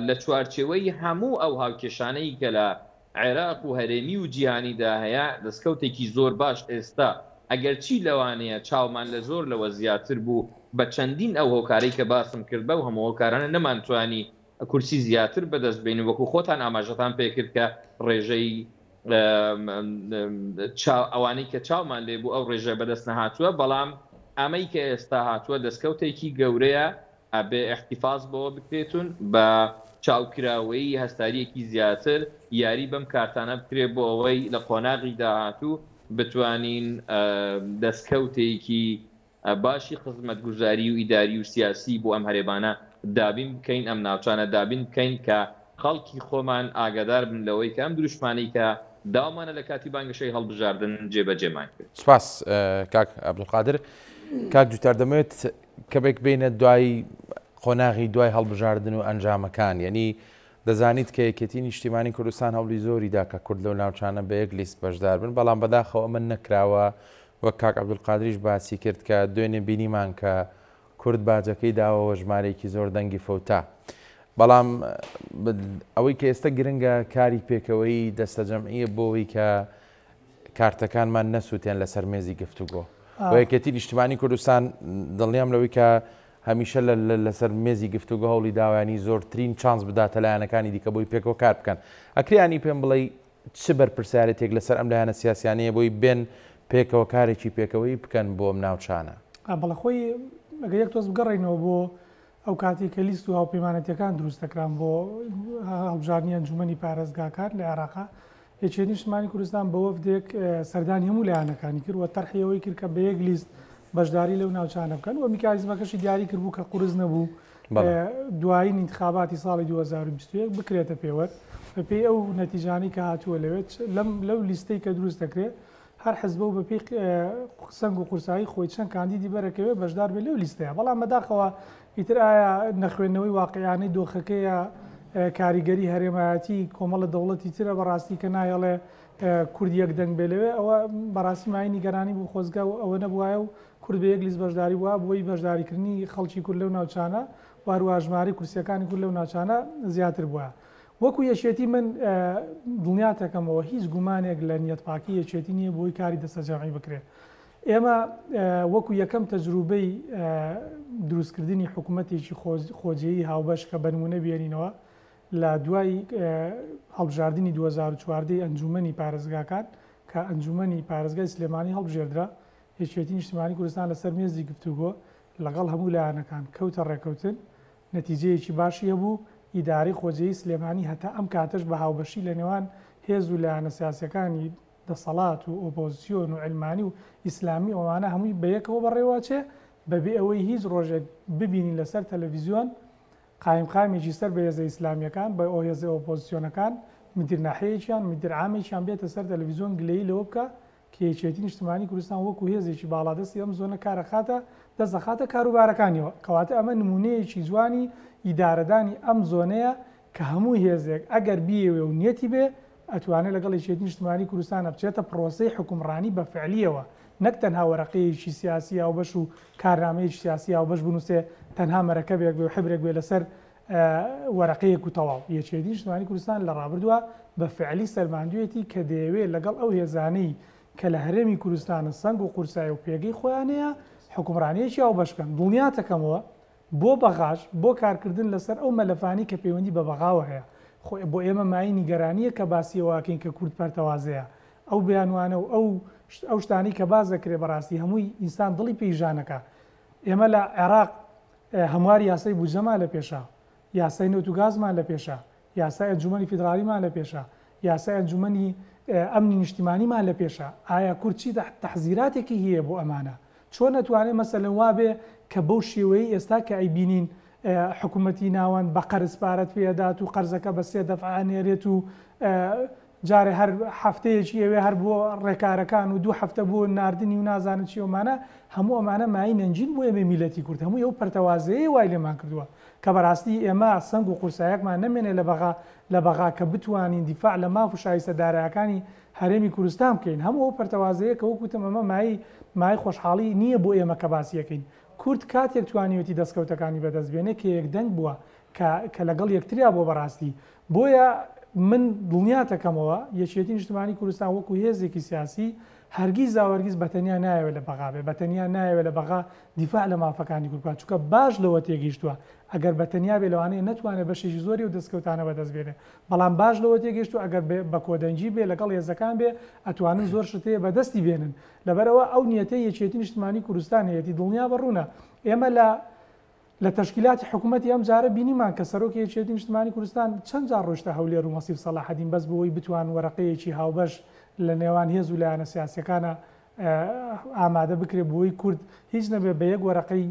Speaker 3: لە چوارچێوەی هەموو ئەو هاوکێشانەی کە لە عێراق و هەرێمی و جیهانیدا هەیە، دەستکەوتێکی زۆر باش ئێستا، ئەگەرچی لەوانەیە چاومان لە زۆر لەوە زیاتر بوو، بە چەندین ئەو هۆکارەی کە باسم کرد، بەو هەموو هۆکارانە نەمانتوانی کورسی زیاتر بەدەست بێنین، وەکو خۆتان ئاماژەتان پێکرد کە ڕێژەی ئەوانەی کە چاومان لێ بوو ئەو ڕێژە بەدەست نەهاتووە، بەڵام ئەمەی کە ئێستا هاتووە دەستکەوتێکی گەورەیە، ئەبێ ئیحتیفاز بەوە بکرێتون بە چاوکراوەیی هەستاریەکی زیاتر یاری بەم کارتانە بکرێت بۆ ئەوەی لە قۆناغی داهاتوو بتوانین دەستکەوتێکی باشی خزمەتگوزاری و ئیداری و سیاسی بۆ ئەم هەرێمانە دابین بکەین ئەم ناوچانە دابین بکەین کە خەڵکی خۆمان ئاگادار بن لەوەی کە ئەم دروشمانەی کە داومانە لە کاتی بانگەشەی هەڵبژاردن جێبەجێمان کرد.
Speaker 1: سوپاس کاک عەبدولقادر. کاک جوتار دەمەوێت کەمێک بینە دوای قۆناغی دوای هەڵبژاردن و ئەنجامەکان یعنی دەزانیت کە یەکێتی نیشتیمانی کوردستان هەوڵی زۆری دا کە کورد لەو ناوچانە بە یەک لیست بەشدار بن بەڵام بەداخەوە ئەمە نەکراوە وەک کاک عەبدولقادریش باسی کرد کە دوێنێ بینیمان کە کورد باجەکەی داوەوە ژمارەیەکی زۆر دەنگی فەوتا بەڵام ئەوەی کە ئێستا گرنگە کاری پێکەوەی دەستەجەمعیە بۆەوەی کە کارتەکانمان نەسووتێن لەسەر مێزی گفتوگۆ و یەکێتی نیشتمانی کوردستان دڵنیام لەوەی کە هەمیشە لەسەر مێزی گفتوگۆ هەوڵی داوایانی زۆرترین چانس بداتە لایەنەکانی دیکە بۆی پێکەوە کار بکەن. ئەکرێ یانی پێم بڵێی چ بەرپرسیارێتیەک لەسەر ئەم لایەنە سیاسیانەیە بۆی بێن پێکەوە کارێکی پێکەوەیی بکەن بۆ ئەم ناوچانە؟
Speaker 2: بەڵێ خۆی ئەگەر یەک تۆز بگەڕێینەوە بۆ ئەو کاتەی کە لیست و هاوپەیمانەتیەکان دروست دەکران بۆ هەڵبژاردنی ئەنجومەنی پارێزگاکان لە عێراقا یەکێتی نیشتمانی کوردستان بە وەفدێک سەردانی هەموو لایەنەکانی کرد و تەرحی ئەوەی کرد کە بە یەک لیست بەشداری لەو ناوچانە بکەن و میکانیزمەکەشی دیاری کرد بوو کە قورس نەبوو دوایین ئینتخاباتی ساڵی 2021 بکرێتە پێوەر بەپێی ئەو نەتیجانەی کە هاتووە لەوێت لەم لەو لیستەی کە دروست دەکرێت هەر حزبە و بەپێی سەنگ و قورسایی خۆی چەند کاندیدی بەرەکەوێ بەشدار بێت لەو لیستەیە بەڵام بەداخەوە ئیتر ئایا نەخوێندنەوەی واقیعانەی دۆخەکەیە کاریگەری هەرێمایەتی کۆمەڵە دەوڵەتی ترە بەڕاستی کە نایەڵێ کورد یەک دەنگ بێ لەوێ ئەوە بەڕاستی مایەی نیگەرانی بوو خۆزگە ئەوە نەبوایە و کورد بە یەک لیست بەشداری بووە بۆی بەشداریکردنی خەڵکی کورد لەو ناوچانە و هەروەها ژمارەی کورسیەکانی کورد لەو ناوچانە زیاتر بووە. وەکو یەکێتی من دڵنیاتەکەمەوە هیچ گومانێک لە نیەتپاکی یەکێتی نییە بۆی کاری دەستەجەمعی بکرێت. ئێمە وەکو یەکەم تەجروبەی دروستکردنی حکومەتێکی خۆجێیی هاوبەش کە بەنمونە بێنینەوە لە دوای هەڵبژاردنی 2014 ئەنجومەنی پارێزگاکان کە ئەنجومەنی پارێزگای سلێمانی هەڵبژێردرا یەکێتی نیشتمانی کوردستان لەسەر مێزی گفتوگۆ لەگەڵ هەموو لایەنەکان کەوتە ڕێکەوتن نەتیجەیەکی باشی هەبوو، ئیدارەی خۆجێیی سلێمانی هەتا ئەم کاتەش بە هاوبەشی لە نێوان هێز و لایەنە سیاسیەکانی دەسەڵات و ئۆپۆزسیۆن و عیلمانی و ئیسلامی ئەوانە هەمووی بە یەکەوە بەڕێوە ئەچێ بەبێ ئەوەی هیچ ڕۆژێک ببینین لەسەر تەلەڤیزیۆن قایمقامێکی سەر بە هێزە ئیسلامیەکان بە هێزە ئۆپۆزسیۆنەکان مدیر ناحیەیەکیان مدیر عامێکیان بێتە سەر تەلەڤیزیۆن گلەیی لەوە بکا کە یەکێتی نیشتمانی کوردستان وەکو هێزێکی باڵادەستی ئەم زۆنە کار ئەخاتە دەست ئەخاتە کاروبارەکانیەوە کەواتە ئەمە نمونەیەکی جوانی ئیدارەدانی ئەم زۆنەیە کە هەموو هێزێک ئەگەر بیەوێ و نیەتی بێ ئەتوانێ لەگەڵ یەکێتی نیشتمانی کوردستانا بچێتە پڕۆسەی حوکمڕانی بە فعلیەوە نەک تەنها وەرەقەیەکی سیاسی هاوبەش و کارنامەیەکی سیاسی هاوبەش بنوسێ تەنها مەرەکەبێک بێ و حبرێک بێ لەسەر وەرەقەیەک و تەواو. یەکێتی نیشتمانی کوردستان لە ڕابردووە بە فعلی سەلماندوویەتی کە دەیەوێ لەگەڵ ئەو هێزانەی کە لە هەرێمی کوردستانن سەنگ و قورسایی و پێگەی خۆیان هەیە حوکمڕانییەکی هاوبەش بکەن. دڵنیاتەکەمەوە بۆ بەغاش بۆ کارکردن لەسەر ئەو مەلەفانەی کە پەیوەندی بە بەغاوە هەیە خۆ بۆ ئێمە مایەی نیگەرانییە کە باسی ئەوە ئەکەین کە کورد پەرتەوازەیە ئەو بیانوانە و ئەو ئەو شتانەی کە باس دەکرێ بەڕاستی هەمووی ئینسان دڵی پێی ژانەکا. ئێمە لە عێراق هەمواری یاسای بودجەمان لە پێشە، یاسای نەوت و گازمان لە پێشە، یاسای ئەنجومەنی فیدراڵیمان لە پێشە، یاسای ئەنجومەنی ئەمنی نیشتیمانیمان لە پێشە، ئایا کورد چی تەحزیراتێکی هەیە بۆ ئەمانە؟ چۆن ئەتوانێ مەسەلەن وابێ کە بەو شێوەیەی ئێستا کە ئەیبینین حکومەتی ناوەند بە قەرز پارەت پێ ئەدات و قەرزەکە بە سێ دەفعە ئەنێرێت و جارێ هەر هەفتەیەکی ئەوێ هەر بۆ ڕێکارەکان و دوو هەفتە بۆ ناردنی و نازانم چی ئەمانە هەموو ئەمانە مایەی نەنگین بۆ ئێمەی میللەتی کورد هەمووی ئەو پەرتەوازەیەی وای لێمان کردووە کە بەڕاستی ئێمە سەنگ و قورسایەکمان نەمێنێ لە بەغا لە بەغا کە بتوانین دیفاع لە ماف و شایستە دارایەکانی هەرێمی کوردستان بکەین هەموو ئەو پەرتەوازەیە کە وەک وتم ئەمە مایەی مایەی خۆشحاڵی نییە بۆ ئێمە کە باسی ئەکەین کورد کاتێک توانیوێتی دەستکەوتەکانی بەدەست بێنێ کە یەکدەنگ بووە کە کە لەگەڵ یەکتریا بووە بەڕاستی بۆیە من دڵنیاتەکەمەوە یەکێتی نیشتمانی کوردستان وەکو هێزێکی سیاسی هەرگیزاوهەرگیز بەتەنیا نایەوێت لە بەغا بێت، بەتەنیا نایەوێت لە بەغا دیفاع لە مافەکانی کورد بکات، چونکە باش لەوە تێگەیشتووە ئەگەر بەتەنیا بێت لەوانەیە نەتوانێت بەشێکی زۆری ئەو دەستکەوتانە بەدەست بێنێت، بەڵام باش لەوە تێگەیشتووە ئەگەر بە کۆدەنگی بێت لەگەڵ هێزەکان بێت ئەتوانن زۆر شت هەیە بەدەستی بێنن، لەبەرئەوە ئەو نیەتەی یەکێتی نیشتمانی کوردستان هەیەتی دڵنیابە ڕوونە ئێمە لە لە تەشکیلاتی حکومەتی ئەم جارە بینیمان کە سەرۆکی یەکێتی نیشتمانی کوردستان چەند جار ڕۆیشتە هەولێر و مەسیف سەڵاحەدین بەس بۆ ئەوەی بتوان وەرەقەیەکی هاوبەش لە نێوان هێز و لایەنە سیاسیەکانا ئامادە بکرێت بۆ ئەوەی کورد هیچ نەبێت بە یەک وەرەقەی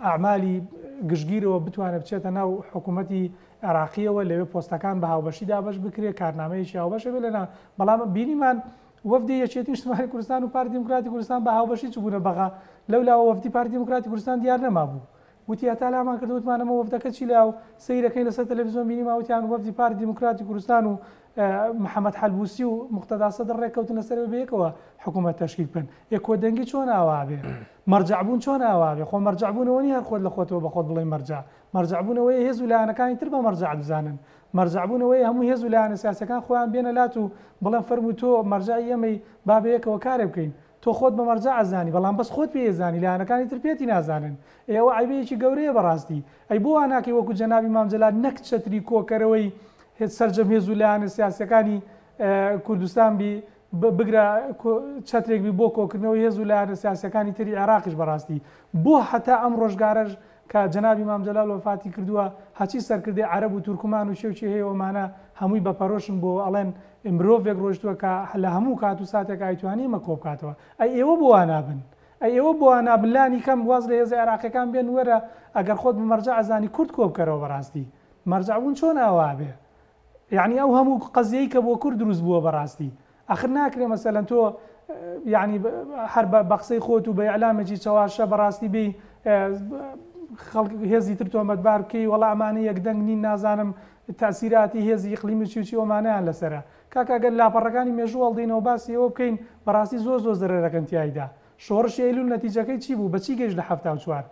Speaker 2: ئەعمالی گشتگیرەوە بتوانێت بچێتە ناو حکومەتی عێراقیەوە لەوێ پۆستەکان بە هاوبەشی دابەش بکرێت کارنامەیەکی هاوبەش هەبێت لەنا بەڵام بینیمان. وەفدی یەکێتی نیشتمانی کوردستان و پارتی دیموکراتی کوردستان بە هاوبەشی چووبوونە بەغا، لەولاوە وەفدی پارتی دیموکراتی کوردستان دیار نەمابوو. وتی هەتا لامان کرد وتمان ئەمە وەفدەکە چی لایە و سەیرەکەین لەسەر تەلەفزیۆن بینیمان وتیان وەفدی پارتی دیموکراتی کوردستان و محەمەد حەلبوسی و موقتەدا سەدر ڕێککەوتن لەسەر ئەوەی بەیەکەوە حکوومەت تەشکیل بکەن. ئێ کۆدەنگی چۆن ئاوا ئەبێ؟ مەرجەع بوون چۆن ئاوا ئەبێ؟ خۆ مەرجەع بوون ئەوە نییە هەر خۆت لە خۆتەوە بە خۆت بڵێی مەرجەع. مەرجەع بوون ئەوەیە هێز و لایەنەکانی تر بە مەرجەعت بزانن. مەرجەع بوون ئەوەیە هەموو هێز و لایەنە سیاسیەکان خۆیان بێنە لات و بڵێن فەرموو تۆ مەرجەعی ئێمەی با بەیەکەوە کارێک بکەین. تۆ خۆت بە مەرجەع ئەزانی بەڵام بەس خۆت پێی ئەزانی لایەنەکانی تر پێتی نازانن. ئێ ئەوە عەیبەیەکی گەورەیە بەڕاستی. ئەی بۆ وا ناکەی وەکو جەنابی مام جەلال نەک چەتری کۆکەرەوەی سەرجەم هێز و لایەنە سیاسیەکانی کوردستان بی بگرە چەترێک بی بۆ کۆکردنەوەی هێز و لایەنە سیاسیەکانی تری عێراقیش بەڕاستی بۆ هەتا ئەم ڕۆژگارەش کە جەنابی مام جەلال وەفاتی کردووە هەچی سەرکردەی عەرەب و تورکمان و چێ و چێ هەیە ئەمانە هەمووی بە پەرۆشن بۆ ئەڵێن مرۆڤێک ڕۆیشتووە کە لە هەموو کات و ساتێک ئایتوانی ئێمە کۆبکاتەوە ئەی ئێوە بۆ وا نابن ئەی ئێوە بۆ وا نابن لانی کەم واز لە هێزە عێراقیەکان بێن وەرە ئەگەر خۆت بە مەرجەع ئەزانی کورد کۆبکەرەوە بەڕاستی مەرجەع بوون چۆن ئاوا ئەبێ یەعنی ئەو هەموو قەزیەی کە بۆ کورد دروست بووە بەڕاستی ئەخر ناکرێ مەسەلەن تۆ یەعنی هەر بە قسەی خۆت و بە ئیعلامێکی چەواشە بەڕاستی بێی خەڵک هێزی تر تۆمەتبار بکەی وەڵا ئەمانە یەکدەنگ نین نازانم تەئسیراتی هێزی ئیقلیمی چی و چی ئەمانەیان لەسەرە کاکە گەر لاپەڕەکانی مێژوو هەڵدەینەوە باسی ئەوە بکەین بەڕاستی زۆر زۆر زەرەرەکەن تیایدا شۆڕشی ئەیلول نەتیجەکەی چی بوو بەچی گەیشت لە 74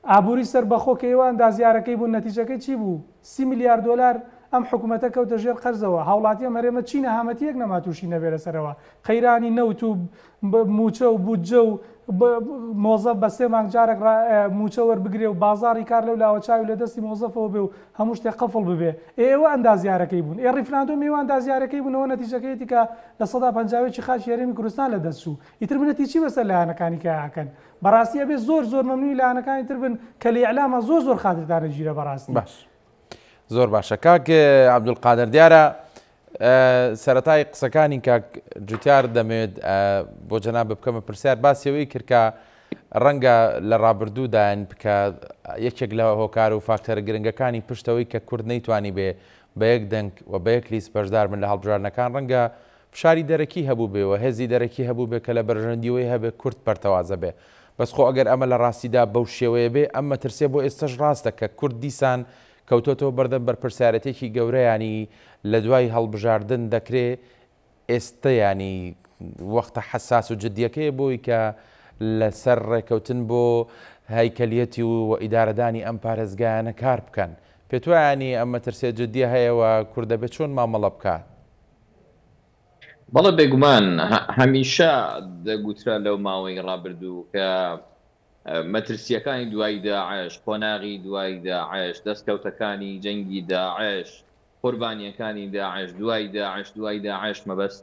Speaker 2: ئابووری سەربەخۆ کە ئێوە ئەندازیارەکەی بوون نەتیجەکەی چی بوو؟ سی ملیار دۆلار ئەم حکومەتە کەوتە ژێر قەرزەوە، هاوڵاتی ئەم هەرێمە چی نەهامەتییەک نەما تووشی نەبێ لەسەرەوە، قەیرانی نەوت و مووچە و بودجە و مۆزەف بە سێ مانگ جارێک مووچە وەربگرێ و بازاڕی کار لەو لاوە چاوی لە دەستی مۆزەفەوە بێ و هەموو شتێک قفڵ ببێ. ئێ ئێوە ئەندازیارەکەی بوون. ئێ ڕیفراندۆم ئێوە ئەندازیارەکەی بوون ئەوە نەتیجەکەیەتی کە 51% خاکی هەرێمی کوردستان لەدەست چوو. ئیتر منەتی چی بەسەر لایەنەکانی کە ئەکەن؟ بەڕاستی ئەبێ زۆر زۆر مەمنونی لایەنەکانی تر بن کە لە ئیعلاما زۆر زۆر خاترتان ئەگیرە بەڕاستی.
Speaker 1: باش زۆر باشە کاک عەبدولقادر دیارە سەرەتای قسەکانی کاک جوتیار دەمەوێت بۆ جەناب بکەمە پرسیار باسی ئەوەی کرد کە ڕەنگە لە ڕابردوودایان بکە یەکێک لە هۆکار و فاکتەرە گرنگەکانی پشتەوەی کە کورد نەیتوانی بێ بە یەک دەنگ و بە یەک لیست بەشدار بن لە هەڵبژاردنەکان ڕەنگە فشاری دەرەکی هەبووبێ و هێزی دەرەکی هەبووبێ کە لە بەرژەندی وەی هەبێ کورد پەرتەوازە بێ. بەس خۆ ئەگەر ئەمە لە ڕاستیدا بەو شێوەیە بێ، ئەم مەترسیە بۆ ئێستەش ڕاستە کە کورد دیسان کەوتۆتەوە بەردەم بەرپرسیارێتێکی گەورە یانی لە دوای هەڵبژاردن دەکرێ ئێستە یانی وەختە حەساس و جدیەکەیە بۆی کە لە سەر ڕێکەوتن بۆ هەیکەلیەتی و ئیدارەدانی ئەم پارێزگایانە کار بکەن. پێتوایە یانی ئەم مەترسیە جدیە هەیە و کورد دەبێ چۆن مامەڵە بکات؟
Speaker 3: بەڵێ بێگومان هەمیشە دەگوترا لەو ماوەی ڕابردوو کە مەترسییەکانی دوای داعش، قۆناغی دوای داعش، دەستکەوتەکانی جەنگی داعش، قوربانییەکانی داعش، دوای داعش، دوای داعش مەبەست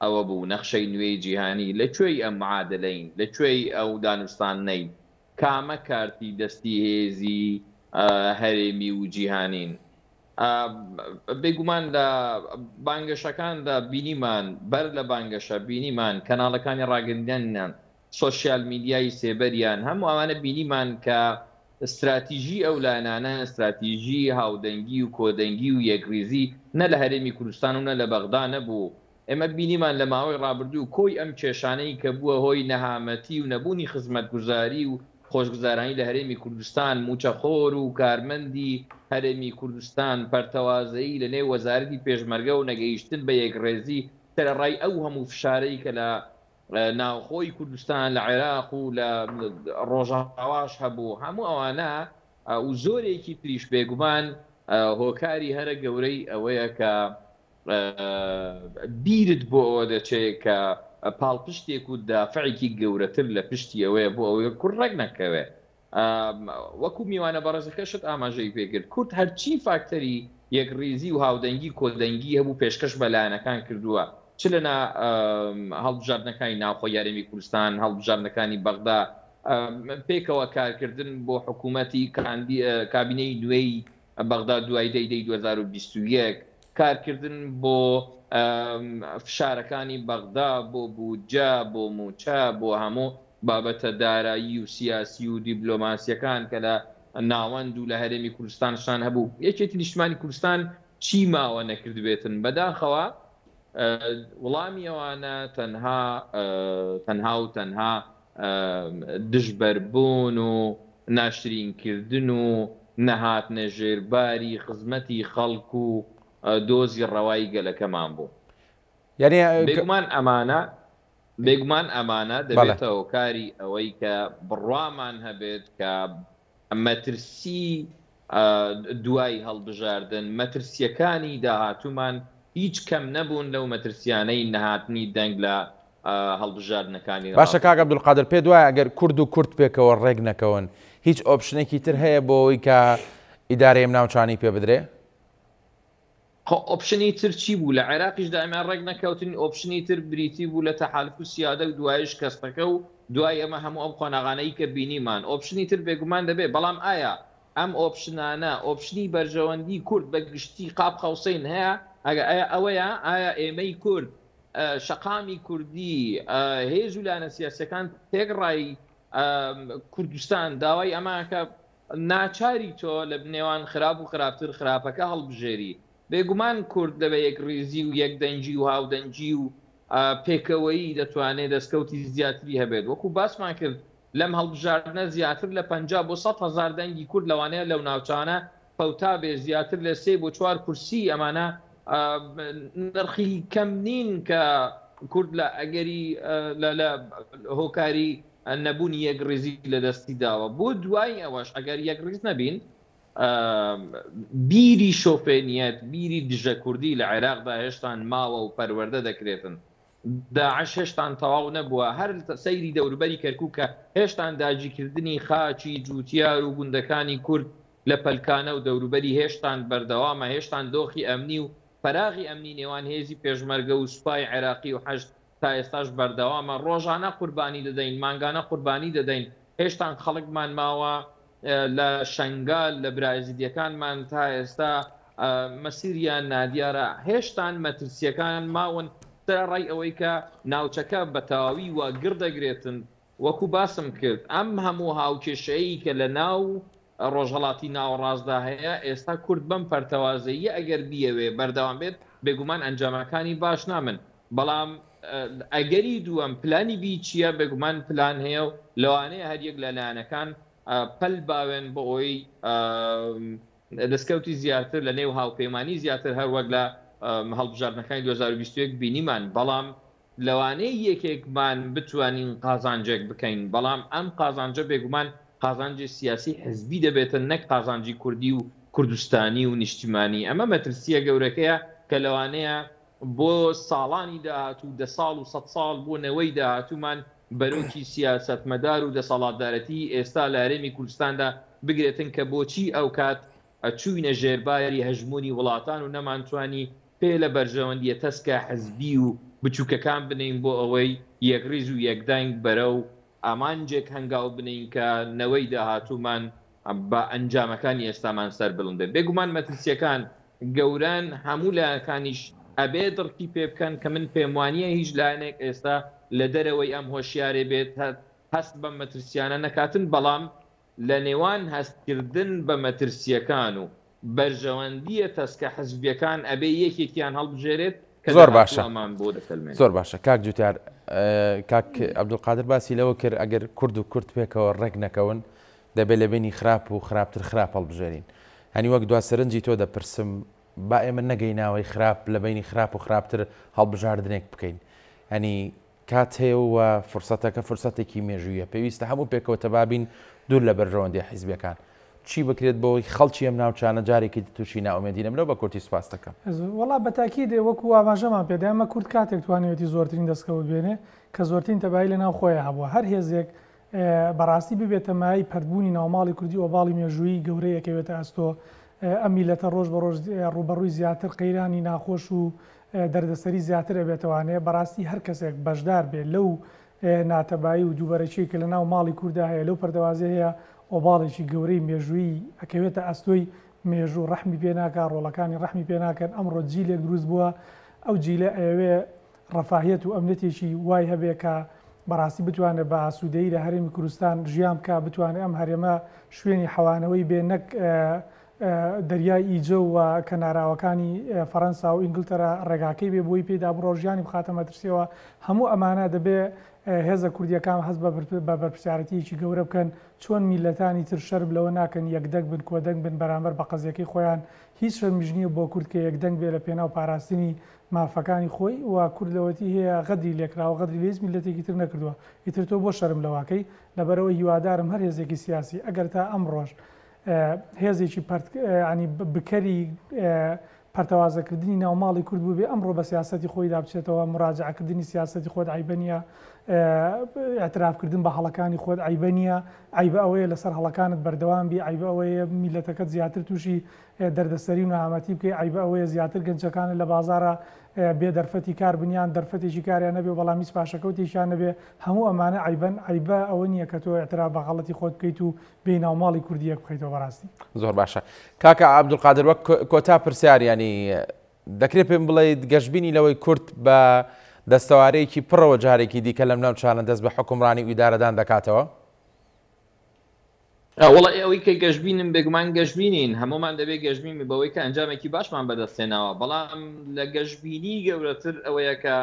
Speaker 3: ئەوە بوو نەخشەی نوێی جیهانی لە کوێی ئەم معادلەین، لە کوێی ئەو دانوستاندنەین، کامە کارتی دەستی هێزی هەرێمی و جیهانین؟ بێگومان لە بانگەشەکاندا بینیمان، بەر لە بانگەشە بینیمان، کەناڵەکانی ڕاگەیاندنیان، سۆشیال میدیای سێبەریان، هەموو ئەوانە بینیمان کە ستراتیژی ئەو لایەنانە ستراتیژی هاودەنگی و کۆدەنگی و یەکڕیزی نە لە هەرێمی کوردستان و نە لە بەغدا نەبوو. ئێمە بینیمان لە ماوەی ڕابردوو کۆی ئەم کێشانەی کە بووە هۆی نەهامەتی و نەبوونی خزمەتگوزاری و خۆشگوزارانی لە هەرێمی کوردستان، مووچەخۆر و کارمەندی هەرێمی کوردستان، پەرتەوازەیی لە نێو وەزارەتی پێشمەرگە و نەگەیشتن بە یەکڕێزی سەرەڕای ئەو هەموو فشارەی کە لە ناوخۆی کوردستان، لە عێراق و لە ڕۆژاواش هەبوو، هەموو ئەوانە و زۆرێکی تریش بێگومان هۆکاری هەرە گەورەی ئەوەیە کە بیرت بۆ ئەوە دەچێ کە پاڵپشتێک و دافعێکی گەورەتر لە پشتی ئەوەیە بۆ ئەوەی کورد ڕێک نەکەوێ. وەکو میوانە بەڕێزەکەشت ئاماژەی پێکرد، کورد هەرچی فاکتەری یەکڕیزی و هاودەنگی کۆدەنگی هەبوو پێشکەش بە لایەنەکان کردووە، چ لە هەڵبژاردنەکانی ناوخۆی هەرێمی کوردستان، هەڵبژاردنەکانی بەغدا، پێکەوە کارکردن بۆ حکوومەتی کابینەی نوێی بەغدا دوای دەی دەی 2021، کارکردن بۆ فشارەکانی بەغدا بۆ بودجە، بۆ مووچە، بۆ هەموو بابەتە دارایی و سیاسی و دیبلۆماسییەکان کە لە ناوەند و لە هەرێمی کوردستانشان هەبوو. یەکێتی نیشتمانی کوردستان چی ماوە نەکردبێتن؟ بەداخەوە. وڵامی ئەوانە تەنها تەنها و تەنها دژبەربوون و ناشرینکردن و نەهاتنە ژێرباری خزمەتی خەڵک و دۆزی ڕەوای گەلەکەمان بوو.
Speaker 1: یانی
Speaker 3: بێگومان ئەمانە بێگومان ئەمانە دەبێتە هۆکاری ئەوەی کە بڕوامان هەبێت کە مەترسی دوای هەڵبژاردن، مەترسییەکانی داهاتوومان هیچ کەم نەبوون لەو مەترسییانەی نەهاتنی دەنگ لە هەڵبژاردنەکانی
Speaker 1: باشە کاک
Speaker 3: ڕابردوو.
Speaker 1: عەبدولقادر پێت وایە ئەگەر کورد و کورد پێکەوە ڕێک نەکەون هیچ option ێکی تر هەیە بۆ ئەوەی کە ئیدارەی ئەم ناوچانەی پێ بدرێ؟
Speaker 3: خۆ option ی تر چی بوو؟ لە عێراقیشدا ئێمە ڕێک نەکەوتین، option ی تر بریتی بوو لە تەحالف و سیادە و دوایش شکەستەکە و دوای ئەمە هەموو ئەم قۆناغانەی کە بینیمان. option ی تر بێگومان دەبێ، بەڵام ئایا ئەم option انە option ی بەرژەوەندی کورد بە گشتی قاب قەوسەین هەیە؟ ئەگەر ئایا ئەوەیە؟ ئایا ئێمەی کورد، شەقامی کوردی، هێز و لایەنە سیاسیەکان تێکڕای کوردستان داوای ئەمە کە ناچاری تۆ لە نێوان خراپ و خراپتر خراپەکە هەڵبژێری. بێگومان کورد لە بە یەکڕیزی و یەکدەنگی و هاودەنگی و پێکەوەیی دەتوانێ دەستکەوتی زیاتری هەبێت. وەکو باسمان کرد لەم هەڵبژاردنە زیاتر لە 50 بۆ 100 هەزار دەنگی کورد لەوانەیە لەو ناوچانە فەوتابێ، زیاتر لە سێ بۆ چوار کورسی ئەمانە نرخی کەم نین کە کورد لە ئەگەری لە هۆکاری نەبوونی یەکڕیزی لەدەستی داوە، بۆ دوای ئەوەش ئەگەر یەکڕیز نەبین بیری شۆفێنیەت، بیری دژە کوردی لە عێراقدا هێشتان ماوە و پەروەردە دەکرێتن. داعش هێشتان تەواو نەبووە، هەر سەیری دەوروبەری کەرکوک کە هێشتان داگیرکردنی خاکی جوتیار و گوندەکانی کورد لە پەلکانە و دەوروبەری هێشتان بەردەوامە، هێشتان دۆخی ئەمنی و فەراغی ئەمنی نێوان هێزی پێشمەرگە و سوپای عێراقی و حەشد تا ئێستاش بەردەوامە، ڕۆژانە قوربانی دەدەین، مانگانە قوربانی دەدەین، هێشتان خەڵکمان ماوە لە شەنگال، لە برا ئێزیدیەکانمان تا ئێستا مەسیریان نادیارە، هێشتان مەترسیەکان ماون، سەرەڕای ئەوەی کە ناوچەکە بە تەواوی وا گڕ دەگرێتن، وەکو باسم کرد ئەم هەموو هاوکێشەیەی کە لە ناو ڕۆژهەڵاتی ناوەڕاستدا هەیە، ئێستا کورد بەم پەرتەوازەییە ئەگەر بیەوێ بەردەوام بێت، بێگومان ئەنجامەکانی باش نابن، بەڵام ئەگەری دووەم پلانی بی چییە؟ بێگومان پلان هەیە و لەوانەیە هەریەک لە لایەنەکان پەل باوێن بۆ ئەوەی دەستکەوتی زیاتر لە نێو هاوپەیمانی زیاتر هەر وەک لە هەڵبژاردنەکانی 2021 بینیمان، بەڵام لەوانەیە یەکێکمان بتوانین قازانجێک بکەین، بەڵام ئەم قازانجە بێگومان قازانجی سیاسی حزبی دەبێتن نەک قازانجی کوردی و کوردستانی و نیشتیمانی، ئەمە مەترسییە گەورەکەیە کە لەوانەیە بۆ ساڵانی داهاتوو، دە ساڵ و سەد ساڵ بۆ نەوەی داهاتوومان بەرۆکی سیاسەتمەدار و دەسەڵاتدارەتیی ئێستا لە هەرێمی کوردستاندا بگرێتن کە بۆچی ئەوکات چووینە ژێرباری هەژموونی وڵاتان و نەمانتوانی پێ لە بەرژەوەندییە تەسکە حزبی و بچووکەکان بنێین بۆ ئەوەی یەکڕیز و یەکدەنگ بەرەو ئامانجێک هەنگاو بنێین کە نەوەی داهاتوومان بە ئەنجامەکانی ئێستامان سەربڵند بێت. بێگومان مەترسییەکان گەورەن، هەموو لایەکانیش ئەبێ دڕکی پێ بکەن کە من پێموانییە هیچ لایەنێک ئێستا لە دەرەوەی ئەم هۆشیارێ بێت هەست بەم مەترسییانە نەکاتن، بەڵام لە نێوان هەستکردن بە مەترسییەکان و بەرژەوەندییە تەسکە حزبییەکان ئەبێ یەکێکیان هەڵبژێرێت کە
Speaker 1: زۆر باشە
Speaker 3: داهاتوو ئەمان بۆ دەسەلمێنێت.
Speaker 1: زۆر باشە کاک جوتیار کاک عەبدولقادر باسی لەوە کرد ئەگەر کورد و کورد پێکەوە ڕێک نەکەون دەبێت لە بینی خراپ و خراپتر خراپ هەڵبژێرین هەنی وەک دوا سەرنجی تۆ دەپرسم با ئێمە نەگەیناوەی خراپ لە بینی خراپ و خراپتر هەڵبژاردنێک بکەین هەنی کات هەیە و فرسەتەکە فرسەتێکی مێژوویە پێویستە هەموو پێکەوە تەبا بین دوور لە بەرژەوەندیە حیزبیەکان چی بکرێت بۆی خەڵکی ئەم ناوچانە جارێکی تر تووشی نائومێدی نەبنەوە بە کورتی سوپاست دەکەم.
Speaker 2: وەڵا بە تاکید وەکو ئاماژەمان پێدا ئێمە کورد کاتێک توانیوێتی زۆرترین دەستکەوت بێنێ کە زۆرترین تەبایی لە ناو خۆیا هەبووە هەر هێزێک بەڕاستی ببێتە مایەی پەرتبوونی ناوماڵی کوردی ئۆباڵی مێژوویی گەورەی ئەکەوێتە ئەستۆ ئەم میللەتە ڕۆژ بە ڕۆژ ڕووبەڕووی زیاتر قەیرانی ناخۆش و دەردەسەری زیاتر ئەبێتەوانێ بەڕاستی هەر کەسێک بەشدار بێ لەو ناتەبایی و دووبەرەکیەی کە لە ناو ماڵی کوردا هەیە لەو پەرتەوازەی هەیە ئۆباڵێکی گەورەی مێژوویی ئەکەوێتە ئەستۆی مێژوو ڕەحمی پێ ناکا ڕۆڵەکانی ڕەحمی پێ ناکەن ئەمڕۆ جیلێک دروست بووە ئەو جیلە ئەیەوێ ڕەفاهیەت و ئەمنیەتێکی وای هەبێ کە بەڕاستی بتوانێ بە ئاسوودەیی لە هەرێمی کوردستان ژیان بکا بتوانێ ئەم هەرێمە شوێنی حەوانەوەی بێ نەک. دەریای ئیجە و کەناراوەکانی فەرەنسا و ئینگلتەرا ڕێگاکەی بێ بۆی پێدا بڕۆ ژیانی بخاتە مەترسیەوە. هەموو ئەمانە دەبێ هێزە کوردیەکان هەست بە بەرپرسیارەتیەکی گەورە بکەن. چۆن میللەتانی تر شەرم لەوە ناکەن یەکدەنگ بن کۆدەنگ بن بەرامبەر بە قەزیەکەی خۆیان، هیچ شەرمیش نیە بۆ کورد کە یەکدەنگ بێ لە پێناو پاراستنی مافەکانی خۆی و کورد لەوەتی هەیە غەدری لێکراوە غەدری لە هیچ میللەتێکی تر نەکردوە ئیتر تۆ بۆ شەرم لەوەکەی؟ لەبەرئەوەی هیوادارم هەر هێزێکی سیاسی ئەگەر تا ئەمڕۆش هێزێکی پەرت یانی بکەری پەرتەوازەکردنی ناوماڵی کورد بووبێ ئەمڕۆ بە سیاسەتی خۆیدا بچێتەوە، موراجەعەکردنی سیاسەتی خۆت عەیبە نییە، ئیعترافکردن بە هەڵەکانی خۆت عەیبە نییە، عەیبە ئەوەیە لەسەر هەڵەکانت بەردەوام بی، عەیبە ئەوەیە میللەتەکەت زیاتر تووشی دەردەسەری و نەهامەتی بکەی، عەیبە ئەوەیە زیاتر گەنجەکانت لە بازاڕا بێ دەرفەتی کار بن یان دەرفەتێکی کاریان نەبێ و بەڵام هیچ پاشەکەوتێکیان نەبێ، هەموو ئەمانە عەیبەن، عەیبە ئەوە نییە کە تۆ ئیعتراف بە غەڵەتی خۆت بکەیت و بێی ناوماڵی کوردی یەک بخەیتەوە بەڕاستی.
Speaker 1: زۆر باشە کاکە عەبدولقادر وەک کۆتا پرسیار یانی دەکرێت پێم بڵێیت گەشبینی لەوەی کورد بە دەستەوارەیەکی پڕەوە جارێکی دیکە لەم ناوچانە دەست بە حکومڕانی و ئیدارەدان دەکاتەوە؟
Speaker 3: وەڵا ئەوەی کە گەشبینم بێگومان گەشبینین هەموومان دەبێت گەشبین بەوەی کە ئەنجامێکی باشمان بەدەستهێناوە بەڵام لە گەشبینی گەورەتر ئەوەیە کە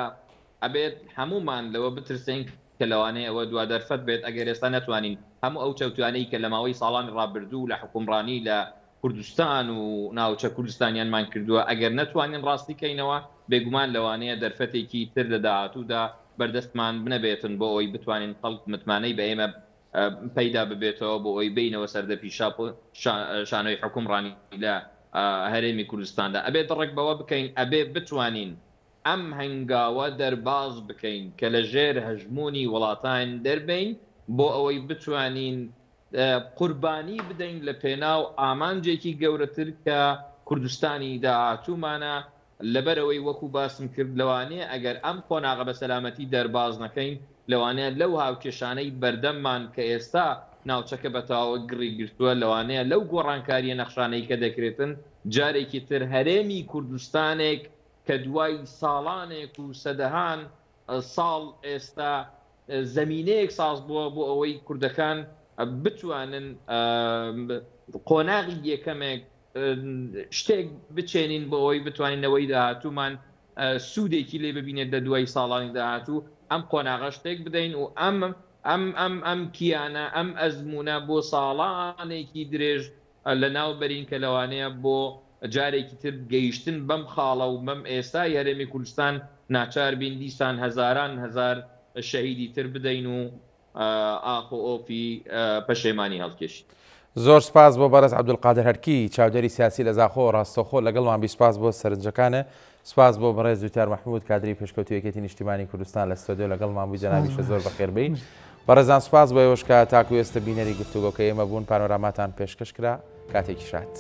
Speaker 3: ئەبێت هەموومان لەوە بترسین کە لەوانەیە ئەوە دوا دەرفەت بێت ئەگەر ئێستا نەتوانین هەموو ئەو چەوتیانەی کە لە ماوەی ساڵانی ڕابردوو لە حوکمڕانی لە کوردستان و ناوچە کوردستانیانمان کردووە ئەگەر نەتوانین ڕاستی کەینەوە بێگومان لەوانەیە دەرفەتێکی تر لە داهاتوودا بەردەستمان بنەبێتن بۆ ئەوەی بتوانین خەڵک متمانەی بە ئێمە پەیدا ببێتەوە بۆ ئەوەی بێینەوە سەر دەپی شانۆی حوکمڕانی لە هەرێمی کوردستاندا ئەبێ دڕک بەوە بکەین ئەبێ بتوانین ئەم هەنگاوە دەرباز بکەین کە لە ژێر هەژموونی وڵاتان دەربێین بۆ ئەوەی بتوانین قوربانی بدەین لە پێناو ئامانجێکی گەورەتر کە کوردستانی داهاتوومانە، لەبەرئەوەی وەکو باسم کرد لەوانەیە ئەگەر ئەم قۆناغە بە سەلامەتی دەرباز نەکەین لەوانەیە لەو هاوکێشانەی بەردەممان کە ئێستا ناوچەکە بە تەواوە گڕی گرتووە لەوانەیە لەو گۆڕانکارییە نەخشانەی کە دەکرێتن جارێکی تر هەرێمی کوردستانێک کە دوای ساڵانێک و سەدەهان ساڵ ئێستا زەمینەیەک ساز بووە بۆ ئەوەی کوردەکان بتوانن قۆناغی یەکەمێک شتێک بچێنین بۆ ئەوەی بتوانین نەوەی داهاتوومان سوودێکی لێ ببینێت لە دوای ساڵانی داهاتوو ئەم قۆناغە شتێک بدەین و ئەم ئەم ئەم ئەم کیانە ئەم ئەزموونە بۆ ساڵانێکی درێژ لەناو بەرین کە لەوانەیە بۆ جارێکی تر گەیشتن بەم خاڵە و بەم ئێستای هەرێمی کوردستان ناچار بین دیسان هەزاران هەزار شەهیدی تر بدەین و ئاخ و ئۆفی پەشێمانی هەڵکێشین.
Speaker 1: زۆر سپاس بۆ بەڕێز عەبدولقادر هەرکی، چاودێری سیاسی لە زاخۆوە ڕاستەوخۆ لەگەڵمان بی سپاس بۆ سەرنجەکانت. سپاس بۆ بەڕێز جوتیار مەحمود کادری پێشکەوتوی یەکێتی نیشتیمانی کوردستان لە ستۆدیۆ لەگەڵمان بووی جەنابیشە زۆر بەخێر بێی. بەڕێزان سپاس بۆ ئێوەش کە تاکو ئێستە بینەری گفتوگۆکەی ئێمە بوون پانۆراماتان پێشکەش کرا کاتێکی شاد.